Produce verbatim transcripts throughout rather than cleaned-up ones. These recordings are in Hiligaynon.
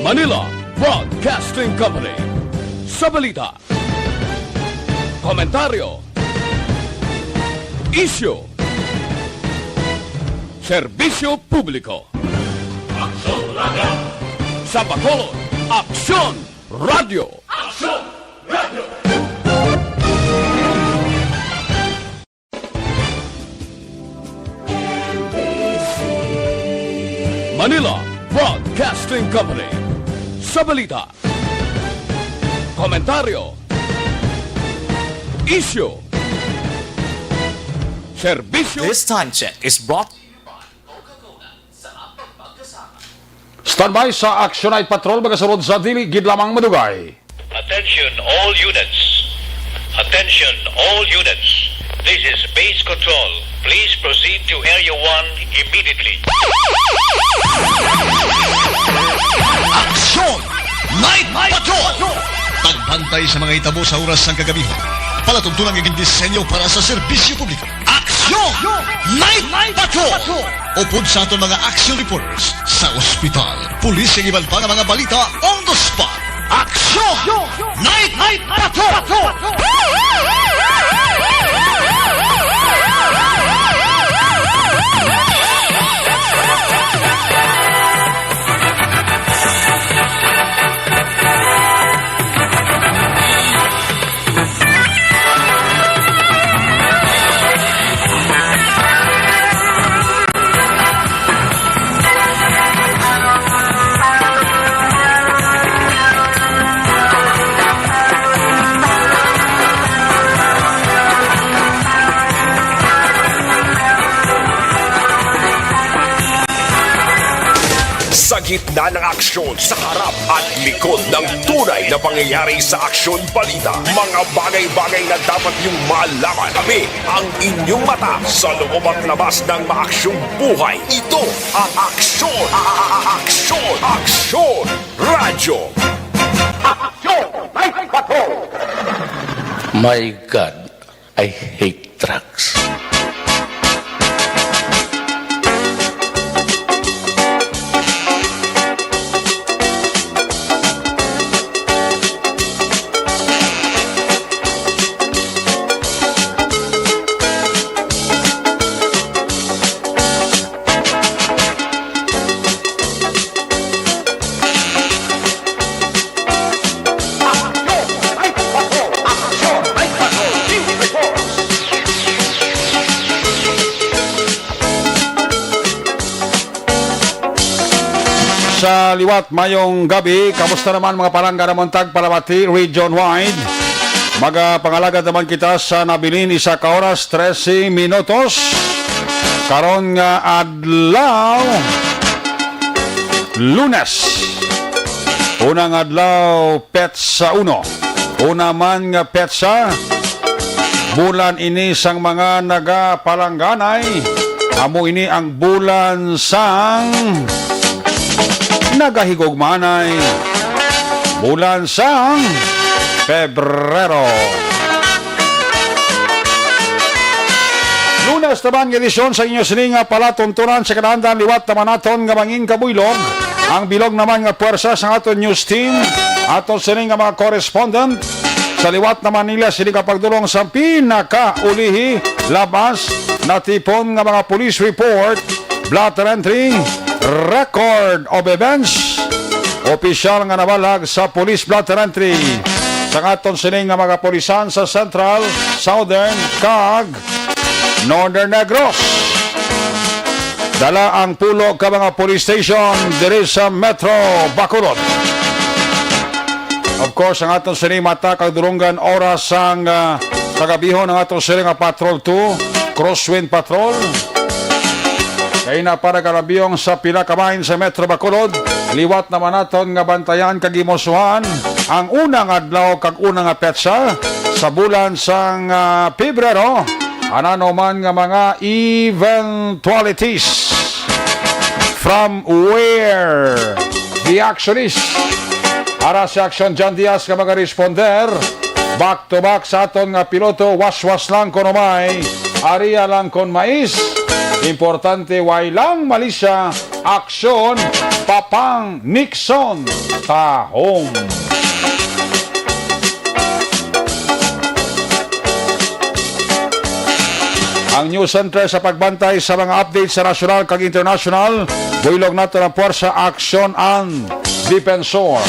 Manila Broadcasting Company. Sa balita, komentaryo, isyu, serbisyo publiko. Aksyon Radio! Sa Bacolod, Aksyon Radio! Aksyon Radio! Manila Broadcasting Company. Sa balita, komentaryo, isyu, serbisyo. This time check is brought to you by Coca-Cola. Sa ating pagkasama. Standby sa Action Night Patrol, magasunod sa dili gid lamang madugay. Attention all units. Attention all units. This is base control. Please proceed to Area one immediately. Action Night Patrol! Pagbantay sa mga hitabo sa oras sang kagabi. Palatuntunan nga gindisenyo para sa serbisyo publiko. Aksyon! Night Patrol! Upod sa aton mga action reporters sa ospital, pulis, kag iban pa nga mga balita on the spot. Aksyon! Night Patrol! Sa gitna ng aksyon, sa harap at likod ng tunay na pangyayari sa aksyon balita, mga bagay-bagay na dapat niyong malaman. Kami ang inyong mata sa loob at labas ng maaksyong buhay. Ito ang Aksyon, a- a- a- Aksyon, Aksyon Radyo. Aksyon Night Patrol! My God, I hate drugs. Sa liwat, mayong gabi. Kamusta naman, mga palangga namon tagpalamati region wide? Magapangalagad naman kita sa nabilin, isa ka oras, trese minutos. Karon nga adlaw, Lunes. Unang adlaw, petsa uno. Una man nga petsa, bulan ini sang mga nagapalangganay. Amo ini ang bulan sang nagahigugmanay. Bulan sang Pebrero. Lunes naman nga edisyon sa inyo sini nga palatuntunan sa kinaandan liwat naman naton nga mangin kabuylog. Ang bilog naman nga puwersa sa aton news team, aton sini nga mga correspondent sa liwat naman nila sini nga pagdulong sa pinakaulihi labas natipon nga mga police report, blotter entry, record of events, opisyal nga nabalag sa police blotter entry sa aton sini nga mga kapulisan sa Central, Southern, kag Northern Negros. Dala ang pulo ka mga police station diri sa Metro Bacolod. Of course, ang aton sini mata kag dulonggan oras sang, ah, kagabihon ang aton sini nga Patrol two, Crosswind Patrol. Kay na para kalabiyong sa pila ka bahin sa Metro Bacolod, liwat naman naton nga bantayan kag imusuhan ang unang adlaw kag una nga petsa sa bulan sang, ah, Pebrero. Anano man nga mga eventualities from where the action is. Ara si Action John Diaz nga mga responder, back to back sa aton nga piloto, waswas lang kon umay, aria lang kon mais. Importante, way lang malisya, Aksyon, Papang Nixon Tahom. Ang News Center sa pagbantay sa mga updates sa nasyonal kag internasyonal. Buylog nato ang Puwersa Aksyon ang Depensor.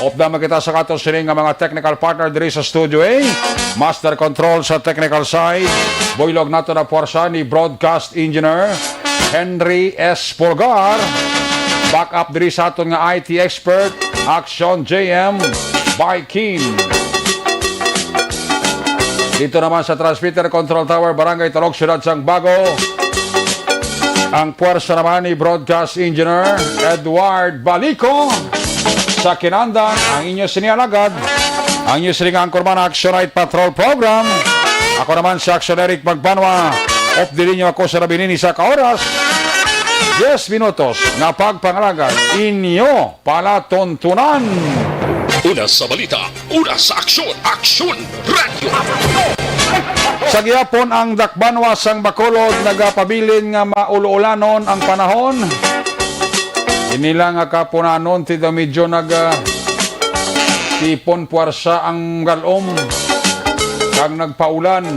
Upda man kita sa aton sini nga mga technical partner diri sa Studio A. Master Control sa technical side. Buylog nato na puwersa ni Broadcast Engineer Henry S. Pulgar. Backup diri sa aton nga I T expert, Action J M by Kim. Dito naman sa Transmitter Control Tower, Barangay Talog, Siyudad sang Bago, ang puwersa naman ni Broadcast Engineer Edward Balico. Sa kinandan, ang inyo sini alagad, ang inyo sini nga anchorman, Action Night Patrol Program. Ako naman si Action Eric Magbanwa. Update ninyo ako sa nabinini sa ka oras. Diyes minutos nga pagpangalagad, inyo palatuntunan. Una sa balita, una sa aksyon, Aksyon Radyo. Sa gihapon, ang dakbanwa sang Bacolod nagapabilin nga maulo-ulanon ang panahon. Ini lang nga kapunanon, ti daw medyo nag, ah, tipon puwersa ang galom kag nagpaulan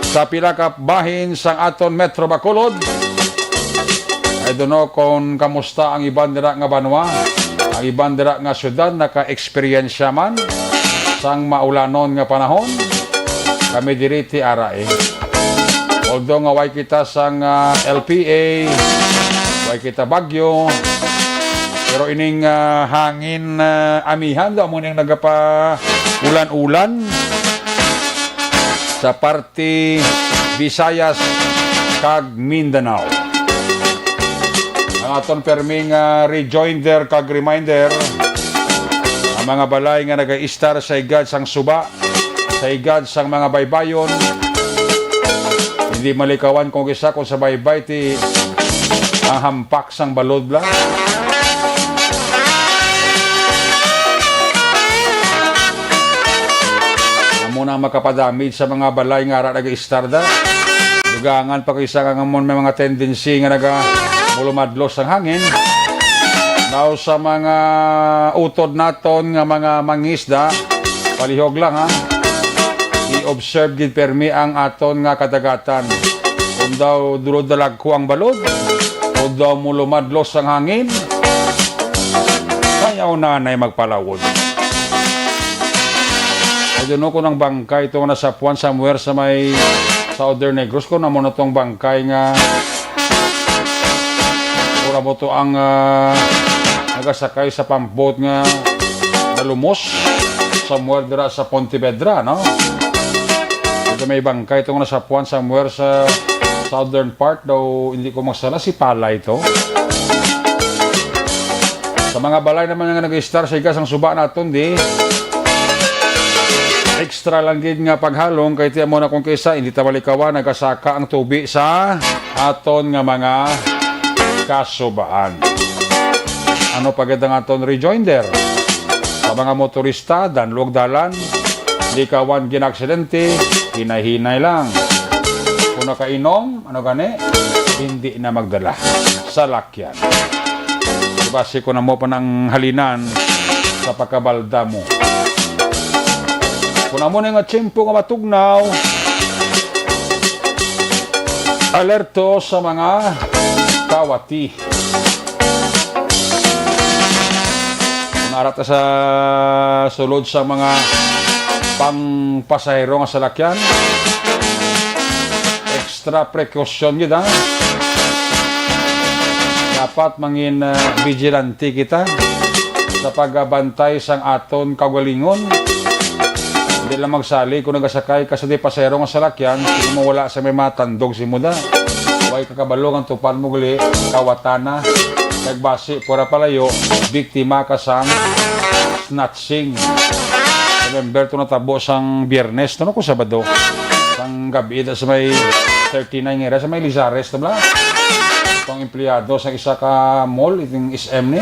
sa pila ka bahin sang aton Metro Bacolod. I don't know kung kamusta ang iban dira nga banwa, ang iban dira nga syudad naka-eksperyensya man sang maulanon nga panahon. Kami diri ti ara, eh. Although nga way kita sang, ah, L P A, way kita bagyo, pero ining, ah, hangin, ah, amihan daw mo ning nagapa-ulan-ulan sa parte Visayas kag Mindanao. Ang aton permi nga rejoinder kag reminder, ang mga balay nga nagaistar sa higad sang suba, sa higad sang mga baybayon, hindi malikawan kung kisa kung sa baybay ti ang hampak sang balod bala. Amo na ang makapadamage sa mga balay nga ara nagaistar da. Dugangan pa kisa nga amon may mga tendency nga naga mulumadlos ang hangin. Now, sa mga utod naton nga mga mangisda, palihog lang, ha. I-observe gid permi ang aton nga kadagatan. Kung daw dulod na lagko ang balod, kung daw mulumadlos ang hangin, ayaw na nay magpalawod. Ay, doon ko ng bangkay ito nga nasapuan somewhere sa may Southern Negros. Kung amo na tong bangkay nga Ora mo to ang, ah, nagasakay sa pambot nga nalumos somewhere dira sa Pontevedra, no? Ito may bangkay itong nasapuan somewhere sa southern part daw, hindi ko magsala, si Palay to. Sa mga balay naman nga nag-istar sa igas ang suba naton, di extra lang gid nga paghalong kay tiyan mo na kung kaysa hindi ta malikawan, nagasaka ang tubi sa aton nga mga kasubaan. Ano pa gid ang aton rejoinder? Sa mga motorista, danlog dalan, likawan ginaksidente, hinay-hinay lang. Kung nakainom, ano gani? Hindi na magdala sa lakyan. Basi ko na mo pa nang halinan sa pagkabalda mo. Kung amo na nga tiyempo nga matugnaw, alerto sa mga kawati. Kung ara ta sa sulod sa mga pangpasahero nga salakyan, extra precaution gid, ha? Dapat mangin, ah, vigilante kita sa pagbantay sang aton kaugalingon. Hindi lang magsalig kung nagasakay ka sa di pasahero nga salakyan, kung mawala sa may matandog si muda. Way kakabalo ang tupad mo gali, kawatana. Nagbasi, pura palayo, biktima ka sang snatching. Remember to natabo sang Biyernes, to no, kung Sabado. Sang gabi, da sa may thirty-nine nga area, sa may Lizares, to bala. Itong empleyado sa isa ka mall, itong S M ni.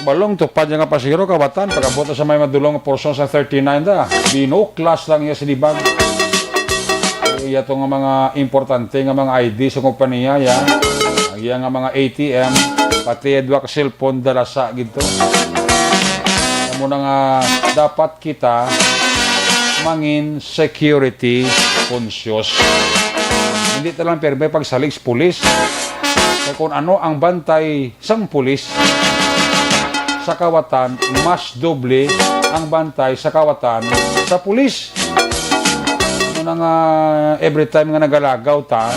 Balong tupad niya nga pasiro, kawatan, pag-abot na sa may madulong nga porsyon sa thirty-nine da. Binuklas lang niya sa libag. Iya to nga mga importante nga mga I D sa kompanya, ya. Ang iya nga mga A T M, pati iya duha ka cellphone, dala sa gid to. Amo na nga dapat kita mangin security conscious. Hindi ta lang pirme pagsalig sa pulis. Kay kung ano ang bantay sang pulis sa kawatan, mas doble ang bantay sa kawatan sa pulis. Ano na nga, every time nga nagalagaw ta,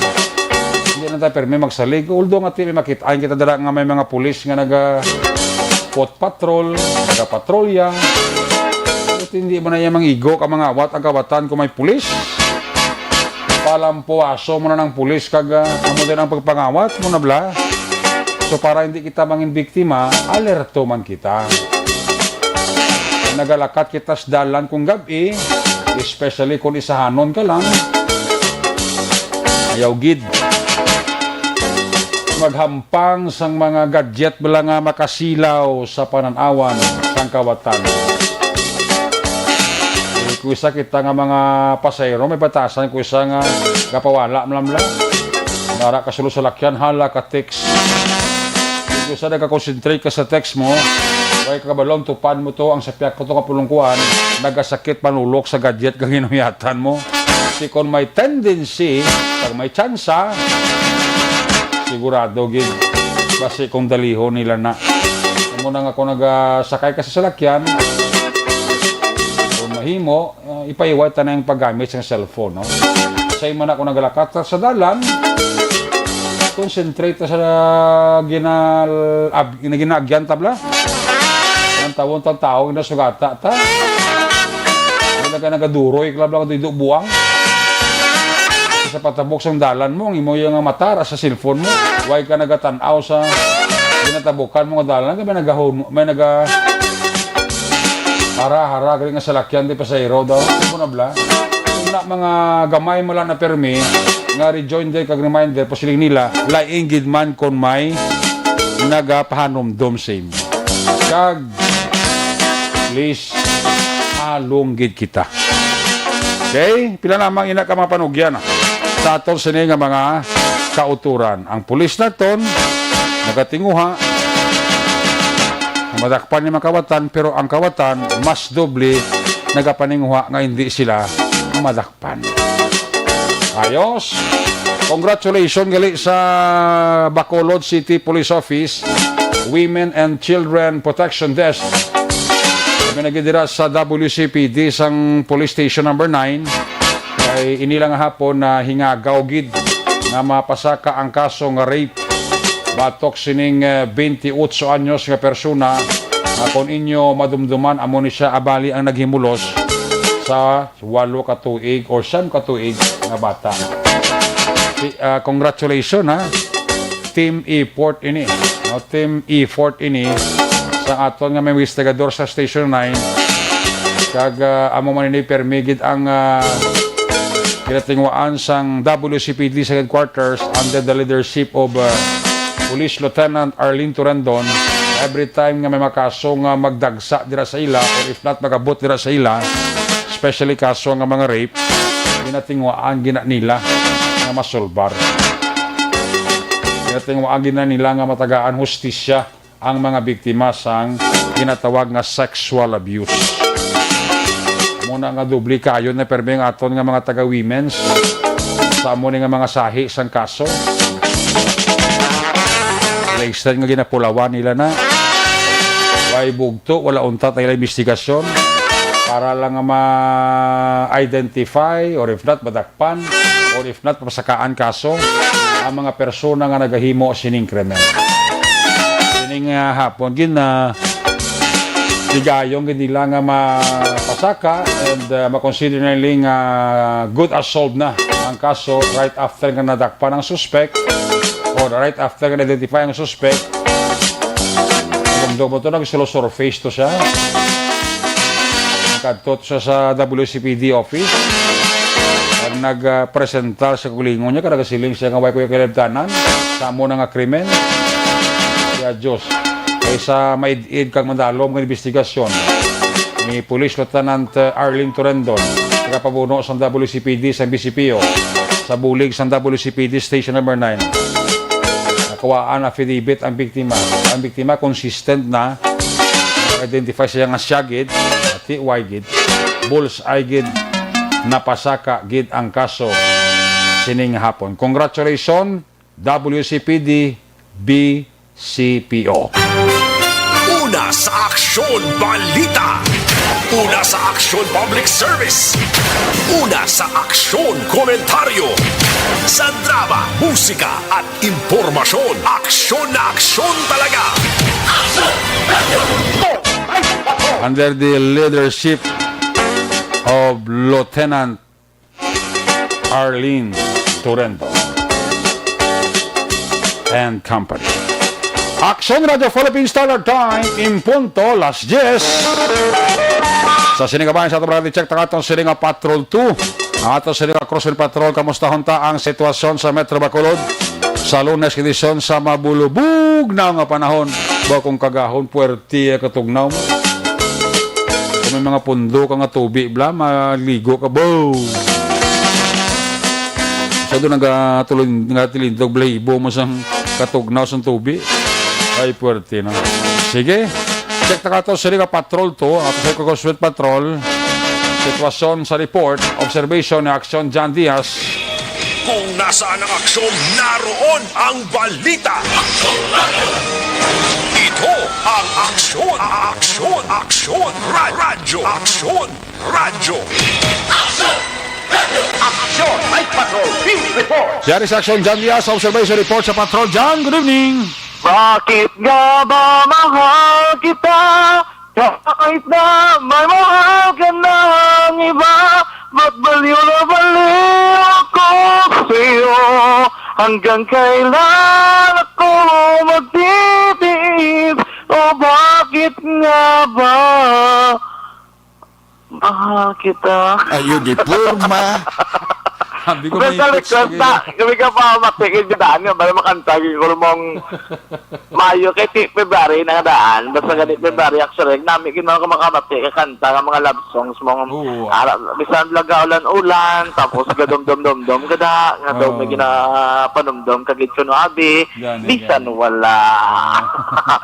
hindi na tayo pirmi magsalig. Although nga ti may makit-an kita dira nga may mga pulis nga naga foot patrol, nagapatrolya. But hindi man na iya mangigo ka mangawat ang kawatan kung may pulis. Palampuaso mo na ng pulis kag, ah, amo din ang pagpangawat mo na bla. So para hindi kita mangin biktima, alerto man kita. Nagalakat kita sa dalan kung gab-i, especially kung isahanon ka lang. Ayaw gid maghampang sang mga gadget bala nga makasilaw sa panan-awan sang kawatan. Eh, kung isa kita nga mga pasahero, may batasan kung isa nga gapawala, mlamla. Nara ka sulod sa lakyan, hala ka text. Kung isa nagka-concentrate ka sa text mo, way ka kabalo ang tupad mo to, ang sapyak ko to kapulungkuan, nagasakit panulok sa gadget nga ginuyatan mo. Si kon may tendency, pag may tsansa, sigurado gid, basi kung dalihon nila na. Amo na nga kung nagasakay ka sa salakyan, kung mahimo, ah, ipahiway ta na ang paggamit sa cellphone, no? Say man ako nagalakat sa dalan, concentrate sa ginal-, ab-, ginaagyan tabla. Ang tawon tang tao, ginasugata ta. Ano na ka nagaduroy, klab lang ito buang. Sa patabok sang dalan mo, ang imo yung mata ra sa cellphone mo. Why ka nagatanaw sa ginatabukan mo nga dalan? May nagahun-, may naga-, hara-hara, galing nga salakyan, di pasahero daw. Ano na bla? Una, mga gamay mo lang na permi, nga rejoinder kag reminder, pasiling nila, laing gid man kon may nagapahanumdom sa imo. Kag, please, halong gid kita. Okay? Pila namang ina ka mga panugyan sa aton sini nga mga kauturan. Ang pulis naton nagatinguha nga madakpan ni mga kawatan, pero ang kawatan mas doble nagapaninguha nga hindi sila madakpan. Ayos. Congratulations gali sa Bacolod City Police Office, Women and Children Protection Desk. Kami nagidira sa W C P D sang Police Station Number nine. Kay ini lang nga hapon na hingagaw gid nga mapasaka ang kaso nga rape batok sining, eh, twenty-eight anyos nga persona, nga kon inyo madumduman, amo ni siya abali ang naghimulos sa walo ka tuig or siyam ka tuig nga bata. Si, ah, congratulations, ha. Team effort ini. No, team effort ini sa aton nga mga investigador sa Station nine. Kag, ah, amo man ini permi gid ang, ah, ginatinguhaan sang W C P D sa headquarters under the leadership of, ah, Police Lieutenant Arlene Torendon. Every time nga may makaso nga magdagsa dira sa ila, or if not, magabot dira sa ila, especially kaso nga mga rape, ginatinguhaan gina nila nga masulbar. Ginatinguhaan gina nila nga matagaan hustisya ang mga biktima sang ginatawag nga sexual abuse. Muna nga doble kayo na permi ang aton nga mga taga-women's sa amo ni nga mga sahi sang kaso. Laistan nga ginapulawan nila na. Way bugto, wala untat ang ilang investigasyon para lang nga ma-identify or if not, madakpan or if not, pasakaan kaso ang mga persona nga nagahimo sining krimen. Sining, ah, hapon gid na ligayong gid nila nga mapasaka and, ah, makonsider na nila nga good as solved na ang kaso right after nga nadakpan ang suspect or right after nga na-identify ang suspect. Kung doon mo to, nag-slow surface to siya. Nagkadto siya sa W C P D office. Ang nagpresentar sa kulingon niya, kada kasiling siya nga way ko yung kalabtanan sa amo na nga krimen. Kaya Diyos, kaysa maid-id kag madalom nga investigasyon ni Police Lieutenant, uh, Arlene Torendon, Kapabuno sang W C P D sang B C P O, sa bulig sang W C P D Station Number Nine. Nakuhaan affidavit ang biktima. Ang biktima consistent na identify siya nga siya gid, T Y gid, bullseye gid, napasaka gid ang kaso sining hapon. Congratulations, W C P D, B C P O. Una sa Aksyon Balita. Una sa Aksyon Public Service. Una sa Aksyon Komentaryo. Sa drama, musika at impormasyon, aksyon na aksyon talaga. Under the leadership of Lieutenant Arlene Torrento and Company. Aksyon Radyo Philippine Standard Time, in punto, las diyes. Sa sini nga bahin sa ato, check ta ato sini nga Patrol two. Ato sini nga Cruise Patrol, kamustahon ta ang sitwasyon sa Metro Bacolod sa Lunes edisyon sa mabulubog na nga panahon. Ba kung kagahon, puwerte ang katugnaw mo. Kung may mga pundo ka nga tubi, bla, maligo ka, bo! So, doon nagatulin-, nagatilindog, bla, ibo mo sang katugnaw sang tubi. Ay, puwerte na. Sige. Check na ka to, sini nga Patrol two, ato sa Coco Sweet Patrol. Sitwasyon sa report, observation ni Aksyon John Diaz. Kung nasaan ang aksyon, naroon ang balita. Ito ang Aksyon, Aksyon, Aksyon, Ra-, Radyo, Aksyon, Radyo. Aksyon, Night Patrol, Field Report. Yari sa Aksyon John Diaz, observation report sa Patrol. John, good evening. Bakit nga ba mahal kita? Kahit na may mahal ka na ang iba, ba't baliw na baliw ako sa'yo? Hanggang kailan ako magtitiis? O bakit nga ba mahal kita? Ayun, di porma. Sabi ko, may Basta text request lagi na, na. Kami ka pa, matikid ka daan yun, para makanta, gigol mong Mayo kay ti February na nga daan. Basta gani February, actually, nami gid man ako makamati kay kanta nga mga love songs mo. Oo, ah. Ara, bisan lagaulan-ulan, tapos gadumdum-dumdum kada nga daw may Oo. Ginapanumdum ka gid kuno abi, Gani, bisan gani. Wala. Ah.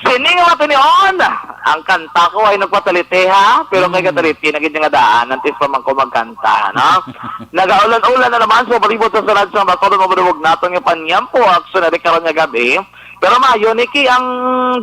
Sining mga tinion, ang kanta ko ay nagpatalite, ha? Pero kay Mm. katalite na gid nga daan, antes pa man ko magkanta, no? Nagaulan-ulan na naman sa palibot sa sulod sa Bacolod, mabulubog naton nga panyampo, actually, karon nga gabi. Pero maayo, Nikki, ang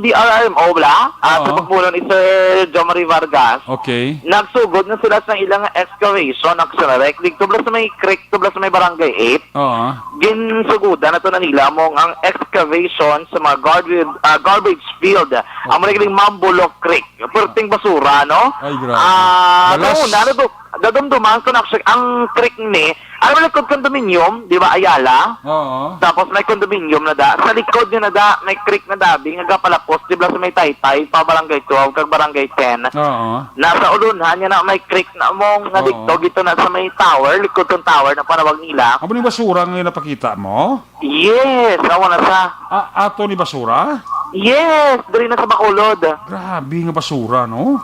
D R R M O, bala, ah, sa Oo. pagmuno ni Sir Jomari Vargas, Okay. nagsugod na sila sa ilang excavation, actually, dito bala sa may creek, dito bala sa may barangay eight. Oo. Ginsugudan na to na nila mo ang excavation sa mga garbage, ah, garbage field. Amo na kining Mambulok Creek. Perting basura, no? Ay, grabe. Ah, Balas. Sa una, nadu-, dadumduman ko na, actually, ang creek ni, ano, likod condominium, di ba, Ayala? Oo. Tapos may condominium na da. Sa likod niya na da, may creek na dabi nga gapalapos, di ba, sa may Taytay, pa Barangay twelve, kag Barangay ten. Oo. Nasa ulunhan niya na may creek na mo nga Oo. dito, dito na sa may tower, likod ng tower na panawag nila. Amo ni basura nga napakita mo? Yes, amo na sa. A-, ato ni basura? Yes, diri na sa Bacolod. Grabe nga basura, no?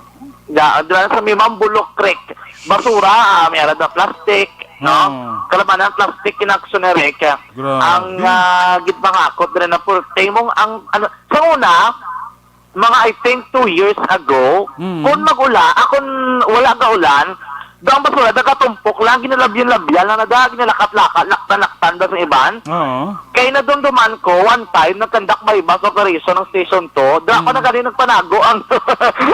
Da, dira sa may Mambulok Creek. Basura, ah, may arad na plastic, no? Oo. Kalabanan plastic kinaksunere ka. Grabe. Ang, ah, gid pangakot dira na purte mong ang, ano, sa una, mga, I think, two years ago, Mm. kung mag-ula-, ah, kung wala ka ulan, daw ang basura, nagkatumpok lang, ginalabyan-labyan lang na da, ginalakat-lakat, laktan-laktan da sa iban. Oo. Kay nadumduman ko, one time, nag-conduct buy-bust operation ang Station two. Dira ko Mm. na gani nagpanago ang,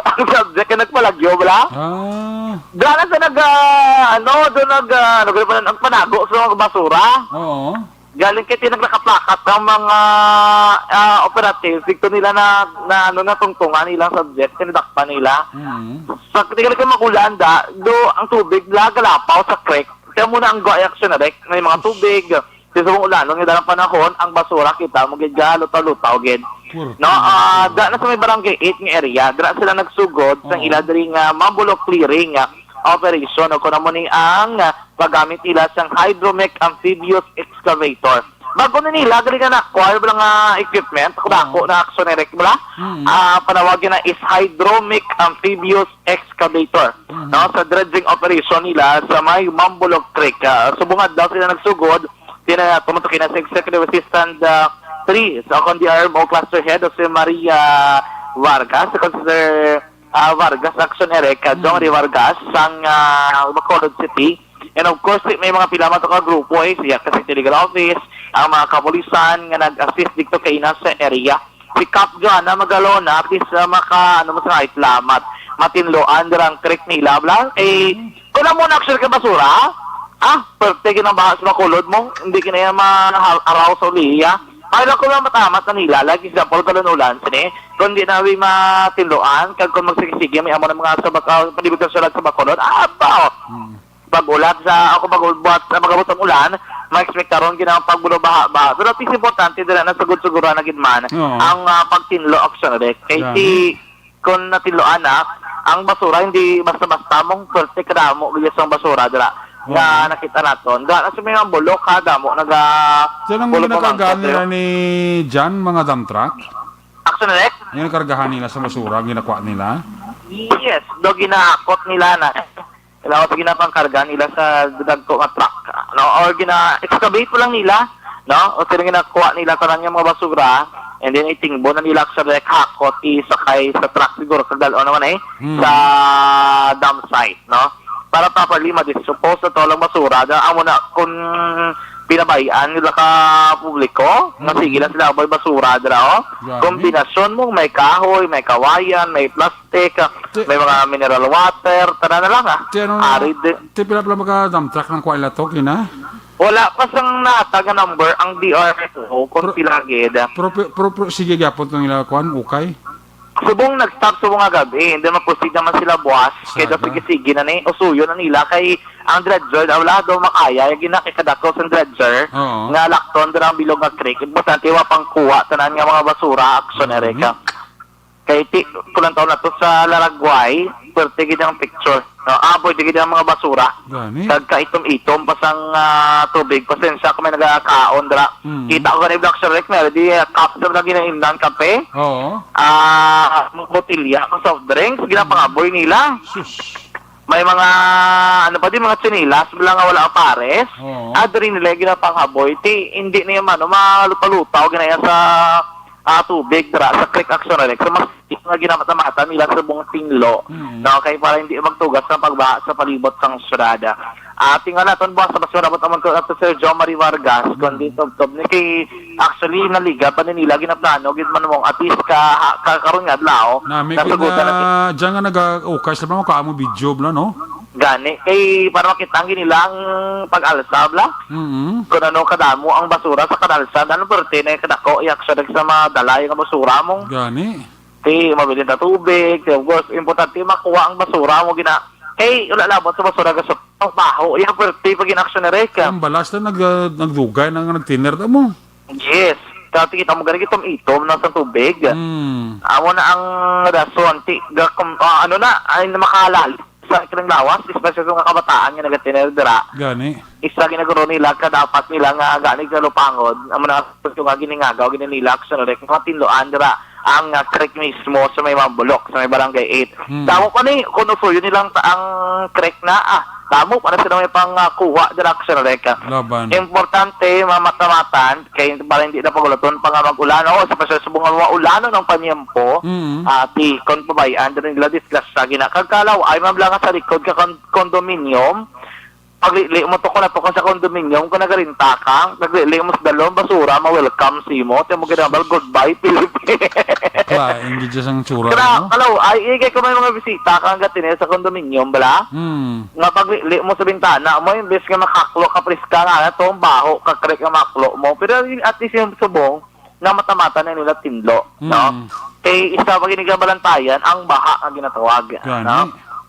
ang subject nga nagpalagyo, bala? Ah. Dira na sa nag, ah, ano, doon nag, ah, ano, ano, nagpanago sa mga basura. Oo. Galing kay tinaglakat-lakat ang mga, ah, operatives. Dito nila na, na, ano, natungtungan nilang subject, tinidakpan nila. Mm. Sa tingin ko magulan, da, do, ang tubig, bla, galapaw sa creek. Kaya muna ang go action na, Rick. May mga tubig. Sa subong ulanon nga dalang panahon, ang basura kita mo gid ga lutaw-lutaw gid. Puro No, tubig. Ah, da na sa may barangay eight nga area, dira sila nagsugod sa Oo. ila diri nga Mambulok clearing, ah, operation o kuno mo ni ang, ah, paggamit nila sang hydromic amphibious excavator. Bago na nila, gali nga na-acquire bala nga equipment, ako Oo. dako na Action Eric bala. Mm. Ah, panawag na is hydromic amphibious excavator. Mhm. No, sa dredging operation nila sa may Mambulok Creek. Ah, subong adlaw sila nagsugod, tinaya tumutok kina sa Executive Assistant ah, three sa akong D R M O Cluster Head o si Maria Vargas, si Consider ah, Vargas, Action Eric, ah, Jong Mm. Ray Vargas, sang ah, Bacolod City. And of course, may mga pila man to ka grupo eh, siya kasi sa Legal Office, ang mga kapulisan nga nag-assist dito kay ina sa area. Si Cap Joanna Magalona, please uh, maka, ano mo sa salamat. Matinloan dira ang creek nila, bla. Eh, kung mo na actually ka basura, ah, perte ginang bahas makulod mo, hindi ka na yan ma-, araw sa uliya. Ay, lang ko lang matamat na nila, like example, galon ulan, sini, kung di na wi matinloan, kag kung magsige-sige, may amo na mga sa baka, palibot sa sulat sa bakulod, ah, pa, oh. Hmm. Pag-ulan sa, ako pag-ubat, sa pag-abot ng ulan, ma-expect karon ginang pagbulo baha-baha. Pero at least importante, dira na sugod-suguran na gid man Oo. ang ah, pagtinlo, actually. Kay Grabe. si, kung natinloan na, ang basura hindi basta-basta mong perte kadamo gid sang basura dira nga Oo. nakita naton. Dira na sa mga bulok ha, damo naga Yan ang bulok mga nakargahan pamangkot, nila eh. ni Jan, mga dump truck? Action Rex? Yan ang kargahan nila sa basura, ang ginakuha nila? Yes, do ginahakot nila na. Kailangan sa ginapangkarga nila sa dagko nga truck, no? Or gina-excavate mo lang nila, no? O sila ginakuha nila karon nga mga basura, and then itingbo na nila sa direct hakot, isakay sa truck siguro, kagdalo naman eh, Hmm. sa dump site, no? Para properly ma-dispose na to lang basura, da, amo na kung pinabayaan nila ka publiko, nga Hmm. sige lang sila aboy basura dira, oh. Grabe. Kombinasyon mo, may kahoy, may kawayan, may plastic, Ti- may mga mineral water, tanan na lang, ah. Ti, ano, Arid. ti, pila, pila mga dump truck nang kuha nila to, kina? Wala pa sang natag nga number ang D R S O kung Pro-, pila gid. pro-, pro-, pro-, sige gyapon tong ila kuan, ukay. Subong nag-stop subong nga gabi, hindi man proceed naman sila buwas. Kaya daw Saga. sige-sige na ni, usuyo na nila kay ang dredger, daw wala daw makaya, yung ginakikadako sa dredger, Oo. nga lakton dira ang bilog nga creek. Basta tiwa pang kuha, tanan nga mga basura, action, Mhm. Erika. Kay ti, kulang taon na to sa Laragway, pwerte gid ang picture. No, ah, pwede gid ang mga basura. Gani. Kag kaitom-itom pa sang ah, tubig. Pasensya kung may nagakaon dira. Mm. Kita ko gani vlog sa Rick, meron di ah, cup sa mga ginaimnan kape. Oo. Ah, mga botilya, mga soft drinks, ginapangaboy nila. Sus. May mga, ano pa di, mga tsinelas, wala nga wala pares. Oo. Ah, diri nila ginapangaboy. Ti, hindi niya man, no, malupalutaw, ginaya sa ah, tubig dira sa Creek Action Relex. So, mas nga ginamat-amatan nila sa buong tinlo, Mm. no? Kay para hindi magtugas ang pagbaha sa palibot sang syudad. Ah, tingala naton buwas sa mas malabot amon ko ato Sir John Marie Vargas, Mm. kundi tubtob ni kay actually naliga pa ni nila ginaplano gid man mong at least ka, ha, ka karon nga adlaw Nami nasagutan na gina-, diyan nga nag-ukay sa mga kaamo video bla, no? Gani, kay para makita ang ginilang pag-alsa, bla. Mm-hmm. Kung ano kadamo ang basura sa kadalsa, ano, pero tinay kadako, yak siya sa mga dalay nga basura mong Gani. Ti, mabilin na tubig, ti, of course, importante makuha ang basura mo gina. Kay, wala labot sa basura, gaso, ang baho, yung pwerte pag in-action na reka. Ang balas na nag-, nagdugay na nga nagtiner na mo. Yes. Kaya kita mo gani itom-itom na sa tubig. Mm. Amo na ang rason, ti, ga-, kum-, ah, ano na, ay na makahalalit sa ilang lawas, especially sa mga kabataan nga nagatiner dira. Gani. Isa ginaguro nila ka dapat nila nga gani ka lupangod, amo na nga gusto nga giningagaw, gininilak sa nila, kung matinloan dira ang ah, creek mismo sa may Mambulok, sa may Barangay eight. Hmm. Damo pa ni, kung usuyo nilang ta-, ang creek na, ah, damo pa na sila may pang ah, kuha dira sa nila. Laban. Importante, mamata-matan, kay para hindi na pagulaton pa nga mag-ulan. Oo, sa pasal subong nga mga ulanon ang panyempo, Mm. ah, ti, kung pabayaan, diri nila disgrasya, gina-, kagkalaw, ay mabla nga sa likod ka kon-, condominium, paglili mo to, kung nato ka sa condominium, kung nagarinta ka, paglili mo sa dalom, basura, ma-welcome si mo, ti mo ginabal, "Goodbye, Philippines." Kla, hindi dyan ang tsura, Kala, no? kalaw, ay, igay ko may mga bisita ka, ang gatine sa condominium, bala? Hmm. Nga paglili mo sa bintana mo, imbes nga makaklo ka, priska nga, na to, ang baho, ka, creek nga maklo mo. Pero at least yung subong, nga mata-mata na nila tinlo, no? Mm. Kay isa pa gini kabalantayan ang baha nga ginatawag, Gani. no?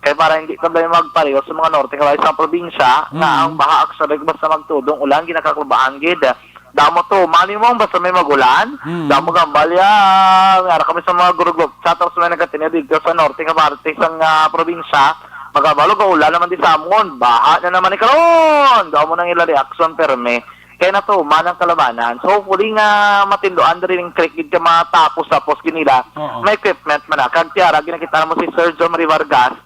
Kay para hindi ka ba magpareho sa mga norte nga sa probinsya, nga Mm. ang baha actually basta magtudong ulan, ginakakubaan gid. Damo to, mani mo, basta may magulan, Mm. damo gambalya, nga kami sa mga guruglo. Sa tapos may nagkatini dito sa norte nga parte sa nga probinsya, magabalo ka ulan naman di sa amon, baha na naman ni karon. Damo nang ila reaction perme. Kay natuman ang kalabanan. So, hopefully nga matinduan diri ning creek gid ka matapos-tapos gid nila. Oo. May equipment man na. Kag tiara, ginakita mo si Sir John Marie Vargas,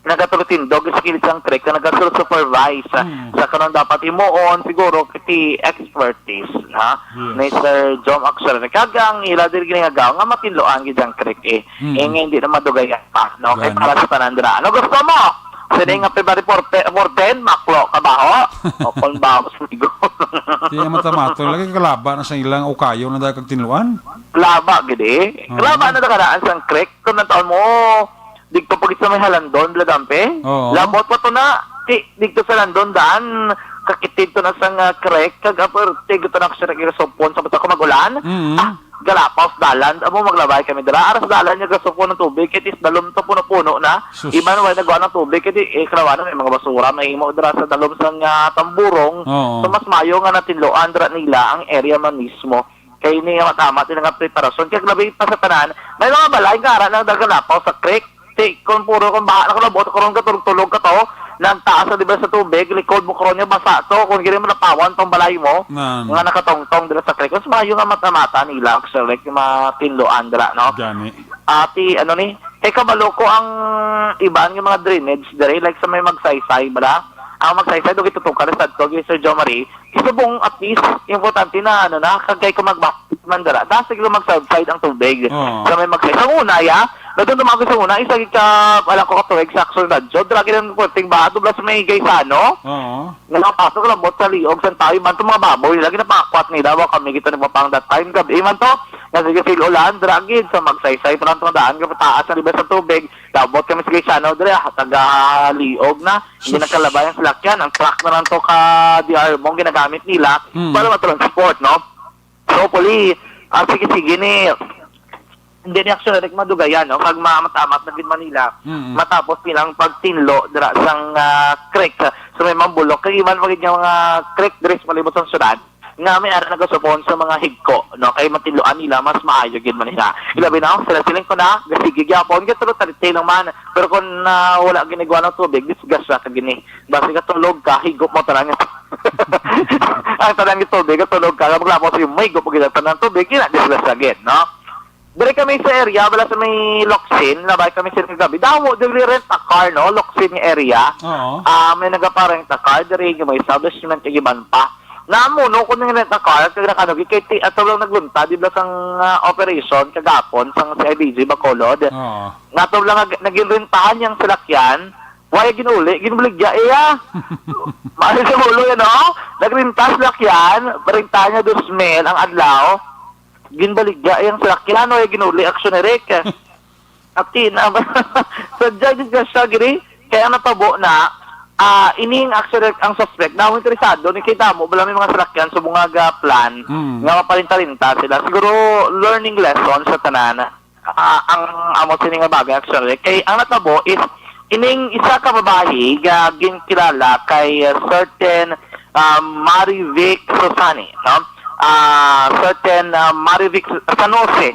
nagatulutindog sa kilid sang creek, nga nagasul-supervise, ah, Mm. sa kanang dapat himuon, siguro, kiti expertise, ha? Yes. Ni Sir John Axel. Kag ang ila diri ginagaw nga matinduan gid ang creek, eh. Mm. Eh, nga hindi na madugayan pa, no? Kay Gani. Para sa tanan dira. Ano gusto mo? Sini nga February fourteen, maklo ka ba, ho? O kung ba, sigo. Di nga mata-mato. Lagi kalaba na sa ilang ukayo na dahil kag tinluan. Laba, gid eh. Oo. Kalaba na nakaraan sang creek. Kung nataon mo, dito pa gid sa may Halandon, Bladampe. Oo. Labot pa to na. Ti, dito sa Landon, daan. Kakitid to na sa nga creek. Kag aperte, gito na siya nagkasupon sa bata ko mag-ulan. Mm. Ah, galapaw sa dalan. Amo, maglabay kami dira. Aras dalan niya, gasupon ng tubig. Kay tis dalom to, puno-puno na. Sus. Iban, wala nagawa ng tubig. Kay di, eh, kalawa na, may mga basura. May imo dira sa dalom sa nga tamburong. Oo. So, mas mayo nga natinloan dira nila ang area man mismo. Kay ini nga matama din nga preparasyon. Kaya grabe pa sa tanan, may mga balay nga ara nang nagalapaw sa creek. Ti, kung puro kung baha na ko labot, karon katulog-tulog ka to, nagtaas na diba sa tubig, likod mo karon niya basa to, kung gini mo napawan tong balay mo, Nan. nga nakatongtong dira sa creek. Mas mayo nga mata-mata nila, actually, like, yung mga tinloan dira, no? Gani. Ati, ano ni? Kay kabalo ko ang iban nga mga drainage diri, like sa may Magsaysay, bala? Ang Magsaysay, do gitutukan sa to, Sir Jo Marie, isubong at least, importante na, ano na, kagay ko magba-, man dira. Dasig lang mag-subside ang tubig. Oo. Sa may Magsaysay. Sa una, ya, nadumduma ko sa una, isa ka, alam ko, katuig sa Action Radyo, dira gid ang kunting baha, dubla sa may Gaisano. Oo. Nga nakapasok lang bot sa liog, sa tayo man, itong mga baboy, lagi na pangakwat nila, wa kami kita nagpapang that time, gabi man to, nga sige, silulan, dira gid, sa Magsaysay, pa lang itong daan, kapataas na, di ba, sa tubig, labot kami sa Gaisano, dira, taga liog na, hindi Sus. na kalabay ang salakyan, ang truck na lang to ka D R mo, ang ginagamit nila, Mm. para matransport, no? So, hopefully, ah, sige, sige ni, hindi ni Action Direct madugayan, no? Kag ma-, matamat na gid Manila, Mm-mm. matapos nilang pagtinlo dira sang, ah, creek, ah, sa may Mambulok. Kag iban pa gid nga mga creek diri sa palibot sang syudad, nga may ara nagasupon sa mga higko, no? Kay matinloan nila, mas maayo gid Manila. Ilabi na, sila siling ko na, gasigi gyapon, kay tulo thirty lang man. Pero kung, ah, wala ginagawa ng tubig, disgrasya ka gini. Basi ka tulog ka, higop mo tanan nga. Ang tanan nga tubig, tulog ka, maglabas yung may higop mo gid ang tanan tubig, yun ang disgrasya gid, no? Diri kami sa area, wala sa may Locsin, labay kami sa kagabi. Damo, diri rent a car, no? Locsin nga area. Oo. Ah, may nagapa-rent a car, diri yung may establishment, kag iban pa. Namuno ko ng rent a car, kag nakanugi, kay ti-, ato lang naglunta, di ba sang, ah, operation, kagapon, sang C I D G, Bacolod. Oo. Nato lang nag-, naging rentahan yung salakyan, Wala ginuli, ginbaligya iya. Mahal sa ulo yan, oh. Nagrintas lakyan, barinta niya dos mil ang adlaw. Ginbaligya iyang salakyan, wala ginuli, Action Eric. Ati na ba? Sadya, disgrasya, gini. Kaya ang natabo na, ah, ining Action Eric ang suspect. Na interesado, ni kita mo, wala may mga salakyan sa mga ga-plan Mm. nga mapalinta-linta sila. Siguro, learning lesson sa tanan. Ah, ang amo sini nga bagay, actually, kay ang natabo is ining isa ka babayi nga ginkilala kay, uh, certain, uh, Marivic Susani, no? Ah, certain, uh, Marivic Sanose,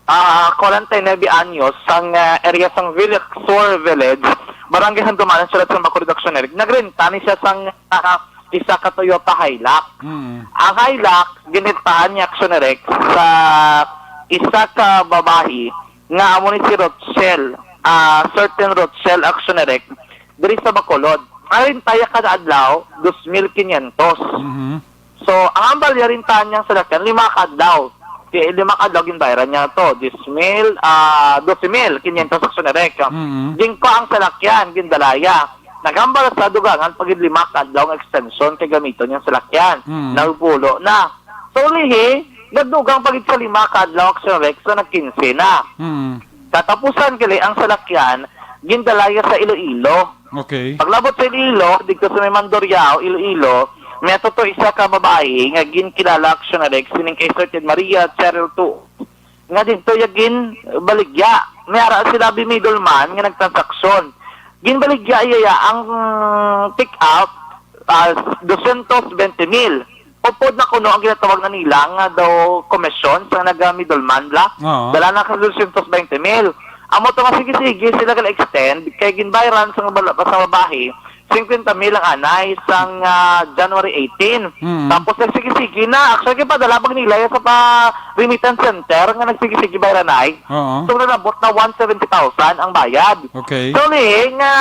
ah, forty-nine anyos, sang, uh, area sang Villacor Village, Barangay Handumanan, Siyudad sang Bacolod, actually. Nagrenta ni siya sang, uh, isa ka Toyota Hilux. Mm. Ang Hilux, ginrentahan ni Action Rex sa isa ka babayi nga amo ni si Rochelle, ah, certain Rochelle Action Rex, diri sa Bacolod. Ang renta niya kada adlaw, dos mil quinientos. Mhm. So, ang hambal niya, rentahan niya ang salakyan, lima ka adlaw. Kaya lima ka adlaw, ginbayaran niya to, diyes mil, ah, dose mil quinientos Action Rex. Mhm. Gingko ang salakyan, gindalaya. Naghambal sa dugangan pa gid lima ka adlaw nga extension kay gamiton niyang salakyan. Mm. Nagpulo na. So, lihi, nagdugang pa gid sa lima ka adlaw, Action Rex, so nag-kinse na. Mm. Katapusan gali ang salakyan, gindalaya sa Iloilo. Okay. Paglabot sa Iloilo, dito sa may Mandurriao, Iloilo, may ato to isa ka babayi nga ginkilala, Action Rex, sining kay Sir Ted Maria Cheryl two. Nga didto ya ginbaligya. May ara sila bi middleman nga nagtransaksyon. Ginbaligya iya ya ang take out, ah, dosyentos bente mil. Upod na kuno ang ginatawag na nila nga daw komisyon sa naga-middleman la. Oo. Dala na ka dosyentos bente mil. Amo to nga sige-sige sila gal-extend kay ginbayran sa bala-, sa babayi fifty mil ang anay sang, ah, January eighteen. Mm. Tapos nagsige-sige na. Actually, gipadala pag nila yan sa pa remittance center nga nagsige-sige ba, Ranay? Oo. So, nalabot na one seventy thousand ang bayad. Okay. So, li, nga